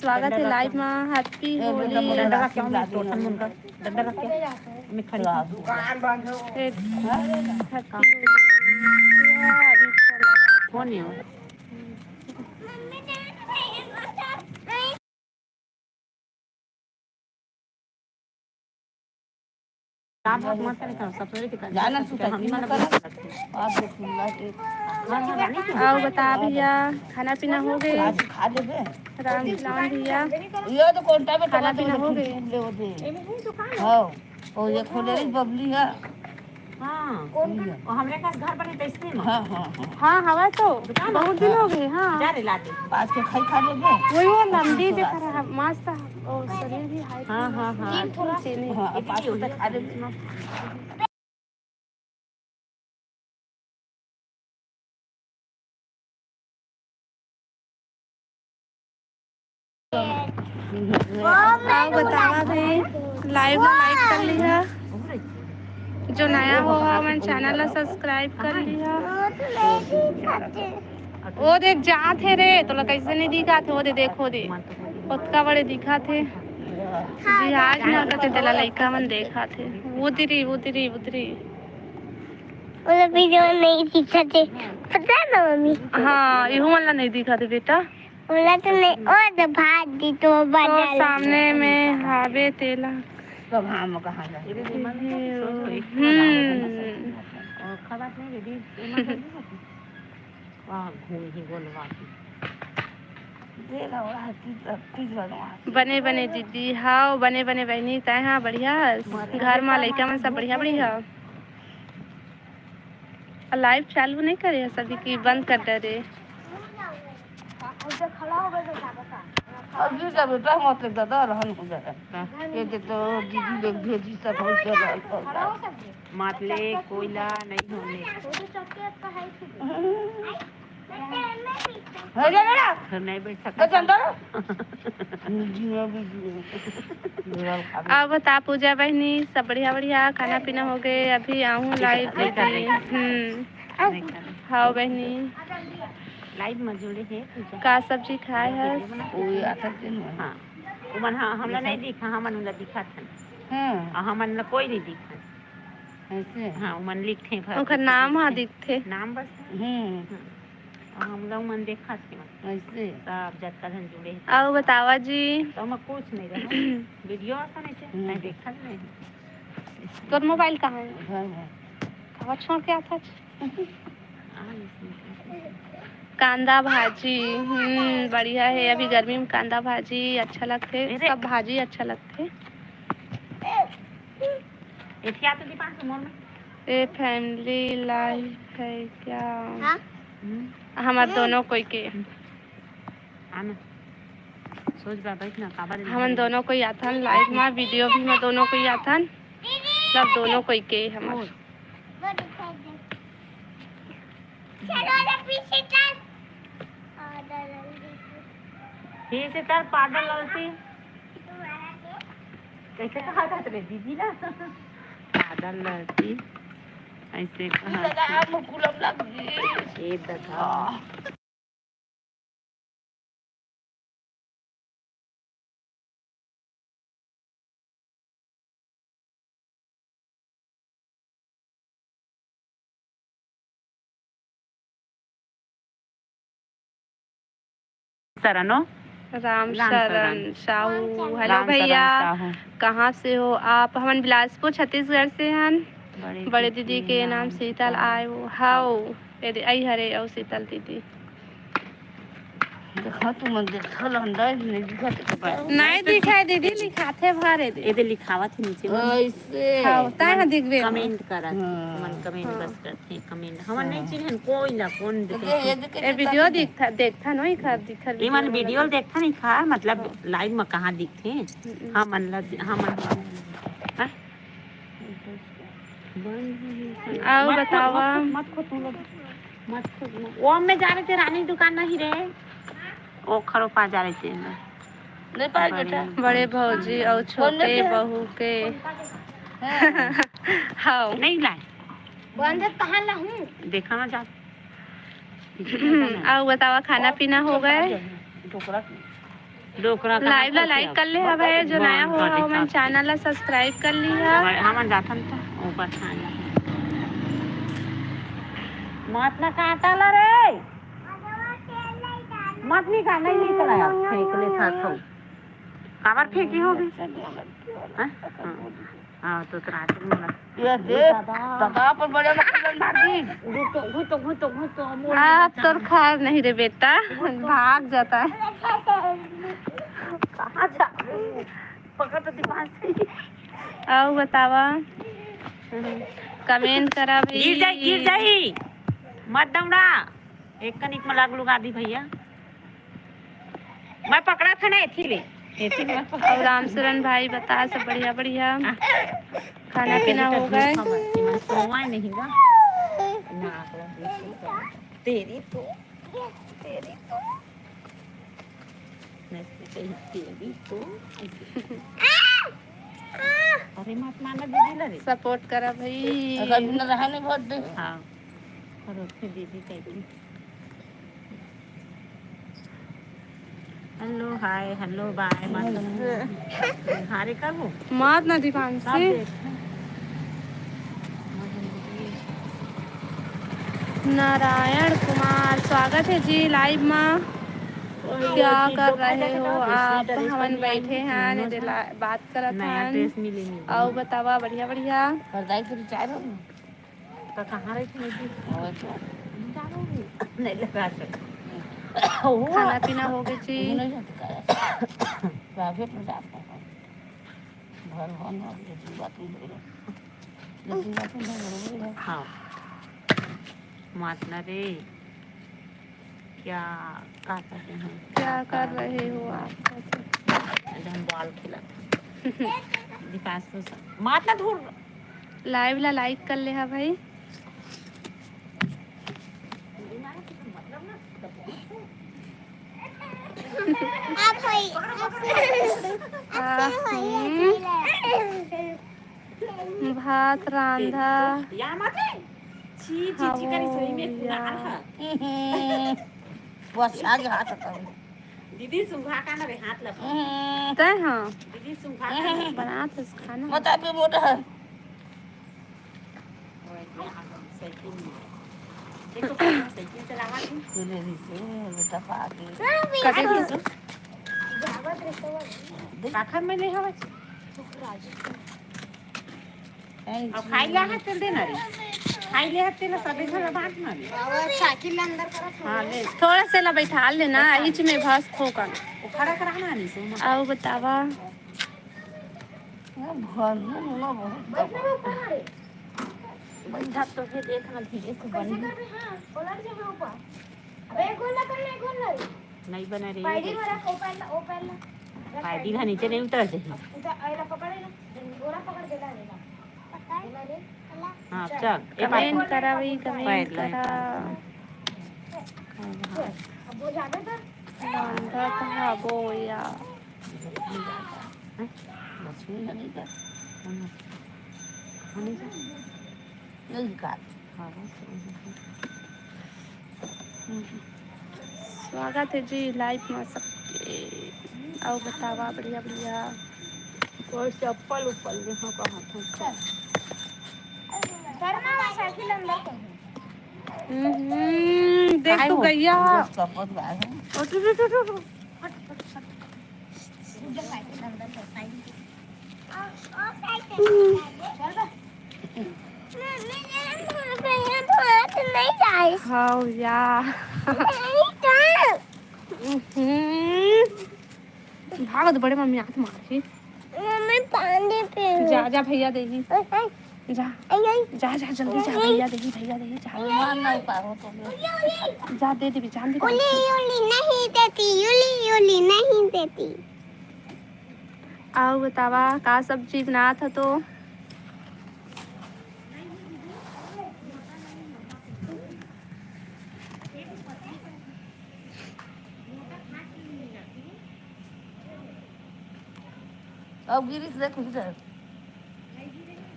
स्वागत है लाइव में। हैप्पी होली। डंडा रख के आओ, मैं टोटन मुनकर। डंडा रख के। मैं खड़ी हूँ। दुकान बंद हो। हैप्पी होली। फोन नहीं हो। दांत वांत मत करे करो, सब तोरे के कर। जाना तू सही हम मत कर। आप देख, मिला के। हाँ, हाँ, रानी के। अउ बता भैया, खाना पीना हो गे? आज खा लेबे। राम राम भैया। ये तो कोंटा में खाना पीना हो गे? ले वो दे। हाँ, वो ये खोले रही बबली है। हाँ, कौन का? वो हमरे पास घर बने तैसने में। हाँ, हाँ, हाँ। हाँ, हवा तो बताओ ना। बहुत दिन हो गए, हाँ। जा रे, ला दे। पास के खाई खा लेबे। वही वो लंबी थोड़ा देखा सा। रहा, मस्त है। ओ, शरीर भी हाइट हाँ, भी हाँ, मस्त हाँ। है। थोड़ा से नहीं। हाँ, पास के खा लेबे। अउ बतावा भाई, live ला like कर लिहा, जो नया हो हा मन channel ला subscribe कर लिहा। ओ दे जात हे रे, तोला कैसे नहीं दिखात हे? ओ दे देखो दे, ओतका बड़े दिखात हे। जी आज ना करते तेला लइका मन देखात हे। उतरी, उतरी, उतरी। ओला video नहीं दिखाते, पता है ना मम्मी? हाँ, इहू मन ला नहीं दिखाते बेटा। ओला तो नहीं, ओ तो भाग दी तो तो बाजार। सामने में हावे तेला। तो हम कहाँ जाए? हम्म। और खबर नहीं दीदी, ये मत बोलिए। वाह, घूम ही गोलवा के। दे रहा है, तीस, तीस बार वहाँ से। बने बने दीदी, हाव, बने बने बहिनी, तै हाँ बढ़िया। घर मा लइका मन सब बढ़िया बढ़िया। अउ live चालू नहीं करे है सभी की, बंद कर डरे। अभी का बेटा मत दादा रहन हो जाए। ये दे तो दीदी लोग भेजी सब हो जाए। मातले कोयला नहीं होने। हो जा बेटा। घर नहीं बैठ सकता। तो चंदन। जी, मैं भी जी। अब बता पूजा बहिनी, सब बढ़िया बढ़िया, खाना पीना हो गए? अभी आहूँ live दीदी। हम्म। हाव बहिनी। Live में जुड़े हे पूजा। का सब्जी खाए हस? वो आता दिन में। हाँ। उमन, हाँ, हमला नहीं दिखा, हमन उला दिखाथन। हाँ। अउ हमन ला कोई नहीं दिखा। ऐसे? हाँ, उमन लिखथे भर ओकर के नाम हा लिखथे। दिखथे। नाम बस। हम्म। हाँ। अउ हमला उमन देखाथे। ऐसे? सब जतका झन जुड़े हे। अउ बतावा जी। तो हम कुछ नहीं रहा। Video असन ऐसे, हम्म। नहीं देखा नहीं। तोर mobile कहाँ है? घर में। कहाँ छोड़ के आता है? कांदा भाजी, हम्म, बढ़िया है। अभी गर्मी में कांदा भाजी अच्छा लगथे, अरे। सब भाजी अच्छा लगथे। एथिया तो दीपांशु मोर में। ए family life है क्या? हाँ? हम्म। हमार हम्म। दोनों कोई के। आना। सोच बा, बैठ ना, काबर हमन दोनों कोई आथन live मा, video भी में दोनों कोई आथन, मतलब दोनों कोई के हमर। ओए। चलो रे पीछे चल। पीछे चल, पागल लड़ती। कैसे कहा था तेरे दीदी ना? पागल लड़ती, ऐसे कहा दादा, थी। मुकुलम लग गई। ए दादा। शरण हो। राम राम शरण। शरण साहू। Hello राम शरण भैया, साहू। कहाँ से हो आप? हमन बिलासपुर छत्तीसगढ़ से हन। बड़े बड़े दीदी दीदी के के नाम नाम शीतल शीतल। आय हो। हाउ, ए दे, आई हरे, अउ शीतल दीदी। देखा, तू मन देखा, लंडा नहीं दिखा, नहीं दिखाए दीदी, लिखाथे भरे दे। ए दे लिखावत हे नीचे में। ऐसे। हाँ, ताय हा दिखबे। Comment करत हे, हाँ। मन comment हाँ। बस करथे, comment। हमन नहीं हाँ। चिन्हन कोई ला, कौन ए देखे? दे, ए दे, ए video देखा, देखा नहीं खा, दिखा ए मन video video में। देखा नहीं खा, मतलब हाँ। Live में कहाँ दिखथे? हम्म। हमन ला, हमन हाँ? अउ मत खोद, बतावा। मत खोद, मत खोद, मत खोद, मत। वो में जा रहे थे, रानी दुकान नहीं रे। ओ खरो पा जा रहे थे ना। नहीं पाए बेटा। बड़े भौजी अउ छोटे बहू के। हाँ। हाँ। नहीं लाए। वो अंदर कहाँ लाहूँ? देखा ना जा। अउ बतावा, खाना पीना हो गए? डोकरा के live ला like कर ले हवे, जो नया हो हमन channel ला subscribe कर लिहा। हमन जाथन त ऊपर खाना। मत ना काटा ला रे। मत निकाल, नहीं निकला यार, फेंक ले था सब। काबर फेंकी होगी? हाँ? हाँ। हाँ, तो तोरा आके मिला। ये दे, दादा। दादा, अपन बड़े मछली मार दी। घुटो, घुटो, घुटो, घुटो, मोर आप तो खैर नहीं रे बेटा, भाग जाता है। कहाँ जा? पकड़ तो दिमाग से। आओ बतावा, कमेंट करा भाई। गिर जाई, गिर जाई, मत दौड़ा। एक कनिक में लाग लुगा दी भैया। मैं पकड़ा था ना, एथी ले। एथी ले मैं पकड़ा। और रामचरण भाई बता, सब बढ़िया, बढ़िया। आ। खाना पीना हो गए? मैं सोवा नहीं गा। ना, तेरी तो, तेरी तो। नहीं, तेरी तो। अरे मत माना दीदी ला रे। सपोर्ट करा भाई। अगर बिना रहा नहीं बहुत दे। हाँ। और फिर दीदी कहती। हेलो, हाय, हेलो, बाय, मत। हारे करबो। मत ना दीपांशी। नारायण कुमार, स्वागत है जी लाइव में। क्या कर रहे हो आप? हमन बैठे हैं, बात करत हैं। अउ बतावा, बढ़िया, बढ़िया। तो कहाँ रही थी दीदी? और तो नहीं लगा सकते। खाना पीना हो गया जी। नहीं सकता। प्राइवेट में जाते हैं। घर हो ना, लेकिन बात नहीं बोलो। लेकिन बात नहीं बोलो। हाँ। मातना रे। क्या, क्या कर रहे हैं? क्या कर रहे हो आप? एकदम बॉल खेलत। विकास तो स-, मातना धूर। लाइव ला लाइक कर ले हा भाई। आप होई, आप होई, आप होई, हम्म। भात रांधा। या मत ले। छी, छी, छी करी सही में कुनाल हा। बस आगे हाथ हटाओ। दीदी सुंघा का ना रे, हाथ लगा। तय हाँ। दीदी सुंघा का ना। बना तो खाना। मत आप मोटा है। देखो, साइकिल चलावा थी। कटे थी। काखर में नहीं हवा। अब खाई ले हाथ तेल देना रे। खाई ले हाथ तेल सबे घर बांट ना रे। साइकिल अंदर करा। हाँ, ले। थोड़ा से ला बैठा लेना, हिच में भस थोकन। वो खड़ा करा ना नहीं सो। आओ बतावा। घर में ना बहुत बैठा तो है, देखना धीरे से बन। हाँ, पलट जावे ऊपर। अबे गोल ना करना, गोल ना। नहीं बना रही है। पायडी में रख, ओ पहला, ओ पहला। पायडी ना नीचे नहीं उतर जाए। उधर आइला पकड़े ना, गोला पकड़ के डाले ना। हाँ, चल। कमेंट करा भाई, कमेंट करा। अब वो जाने दो। बांधा कहाँ बोया? स्वागत है जी लाइव में सबके। आओ बतावा, बढ़िया बढ़िया। कोई चप्पल उप्पल देखो कहाँ था। हम्म, देख तू गैया। हाँ या। हम्म। भागत बड़े मम्मी आके मारही। मम्मी पानी पी। जा, जा, भैया देही। जा। जा, जा, जल्दी जा, भैया देही, भैया देही, जा। जा, दे देबी, जान दे। उली, उली नहीं देती, उली, उली नहीं देती। आओ बतावा, का सब्जी बनात ह तो? अब गिरीश देख, गिरीश।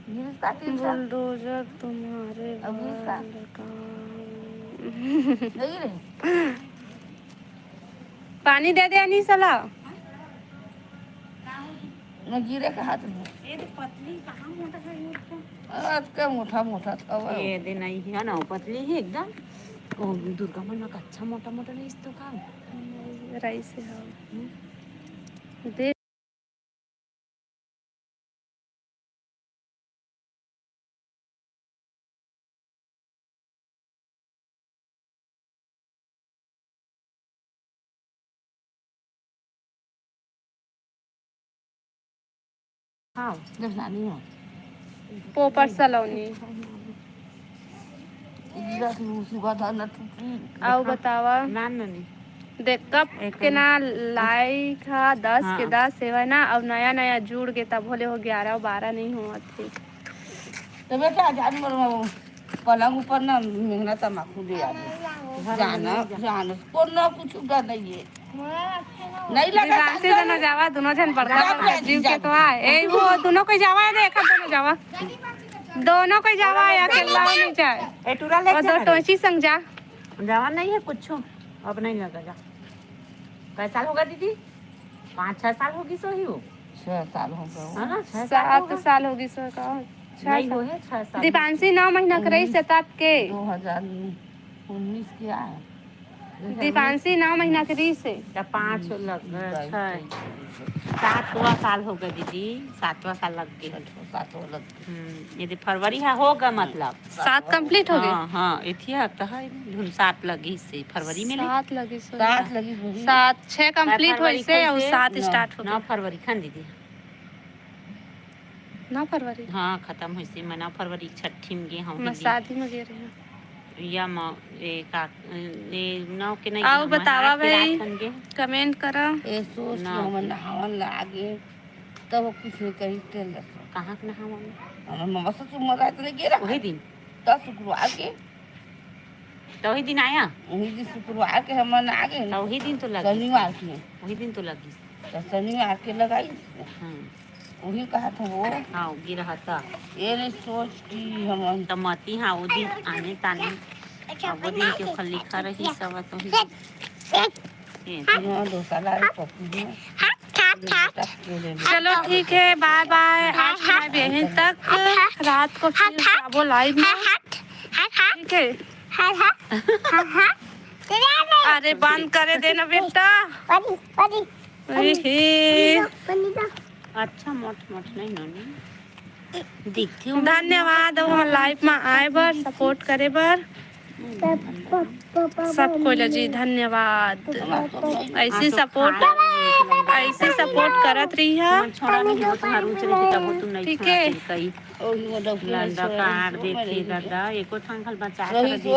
गिरीश का तीन साल। बुलडोजर तुम्हारे अब गिरीश का। नहीं रे। पानी दे दे अनीस ला। न गिरे के हाथ में। ये तो पतली कहाँ मोटा है ये तो। आज का मोटा मोटा था वो। ये दे नहीं है ना, पतली है एकदम। ओ, दुर्गा मन का अच्छा मोटा मोटा नहीं इस तो का। राइस है। हम्म। दे। हाँ, जब नानी हो। पोपट सलोनी। इज्जत लूसी बता न टूटी। आओ बतावा। ना, ना, नहीं। देख, कब एक के ना लाइक हा, दस के हाँ। दस सेवा ना, अब नया नया जुड़ के तब होले हो ग्यारह बारह नहीं होवत हे। तो बेटा, जान बोल, पलंग ऊपर ना मेहनत तमाकू ले आवे। जाना, जाना, कोनो कुछ का नहीं है। नहीं लगा, दिवांशी दोनों जावा, दोनों झन बड़का जाओ बड़का जीव के तो आए। ए, वो दोनों कोई जावा है, देखा दोनों जावा। दोनों कोई जावा है, अकेला नहीं जाए। ए, टूरा ले और दो चल। टोची संग जा। जावा नहीं है कुछ, अब नहीं लगा जा। कै साल होगा दीदी? पाँच छह साल होगी सो ही हो। छह साल हो गए। है ना, छह साल सात होगा। साल होगी सो का? छह नहीं साल। हो है, छह साल। दीपांशी नौ महीना के रही से तब के। दो हजार उन्नीस के आए। दीपांशी नौ महीना के रही से। त पाँच लग गए, छह। सातवां साल होगा दीदी, सातवां साल लग गए। छठवां, सातवां लग गए। हम्म, यदि फरवरी है होगा मतलब। सात complete हो गए? हाँ, हाँ, एथिया त है, जून सात लगी से फरवरी में ले। सात लगी सो। सात लगी होगी। सात, छह complete फरवरी होइसे और कैसे? सात नौ। Start हो गए। नौ फरवरी खान दीदी। नौ फरवरी? हाँ, खत्म होइसे। मैं नौ फरवरी छठी में गे हूँ मैं दीदी। शादी में गे रहे हूँ। या म-, ए, का, ए, नौ के नहीं आओ गे, हम बतावा हाथ के भाई, रात खन गे। Comment करो। ए, सोच के ना। हम नहावन लागे, तब कुछ नहीं कही तेल रखो। कहाँ के नहावन? हमर ममा ससुर मरा इतने गे रहा। वही दिन? दस शुक्रवार के। तो वही दिन आया? वही दिन शुक्रवार के हमन आ गए। तो वही दिन तो लगी। शनिवार के। वही दिन तो लगी। तो शनिवार के लगाई। हाँ। वही कहा था वो। हाँ, गिरहता। ये नहीं सोच कि हमन तो मती, हाँ, वो दिन आने ताने। अब वो दिन के ऊपर लिखा रही सब तो ही। ये। हाँ, डोसा ला रहे पप्पू जी। चलो ठीक है, bye bye। आज के live यहीं तक। रात को फिर आबो live में। ठीक है। अरे बंद करे देना बेटा। इही। अच्छा, मोट मोट नहीं नोनी। दिखती हूँ। धन्यवाद, अब हमर live में आए बर, support करे बर। सब कोई ला जी धन्यवाद। ऐसी support, ऐसी support करत रहिहा। छोड़ा नहीं, वो तुम्हारा रुचि रही, तब वो तुम नहीं ठीक है। छोड़ा कहीं। लंडा काट देते दादा, एको ठंगल बचा कर दीदी।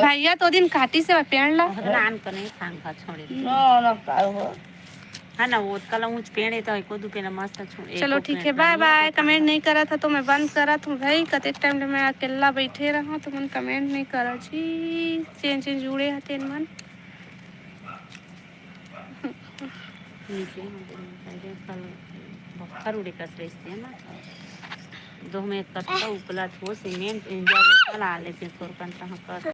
भैया तो दिन काटी से पेड़ ला। भगवान को नहीं ठंगा छोड़े। ना, ना, का हो? है ना, वो कल ऊंच पेड़ है तो एको दू पेड़ मस्त छो-, चलो एको ठीक पेड़ है, bye bye। Comment नहीं करत है तो मैं बंद करत हूँ भाई। कतेक time ले मैं अकेला बैठे रहा तो मन comment नहीं करा जी। चेंज चेंज जुड़े हते मन। नीचे हम कल बखर उड़े कस रही है ना, दो में कत्ता उपला थो सीमेंट इंजन कल आ लेते तोर कन तहाँ कर।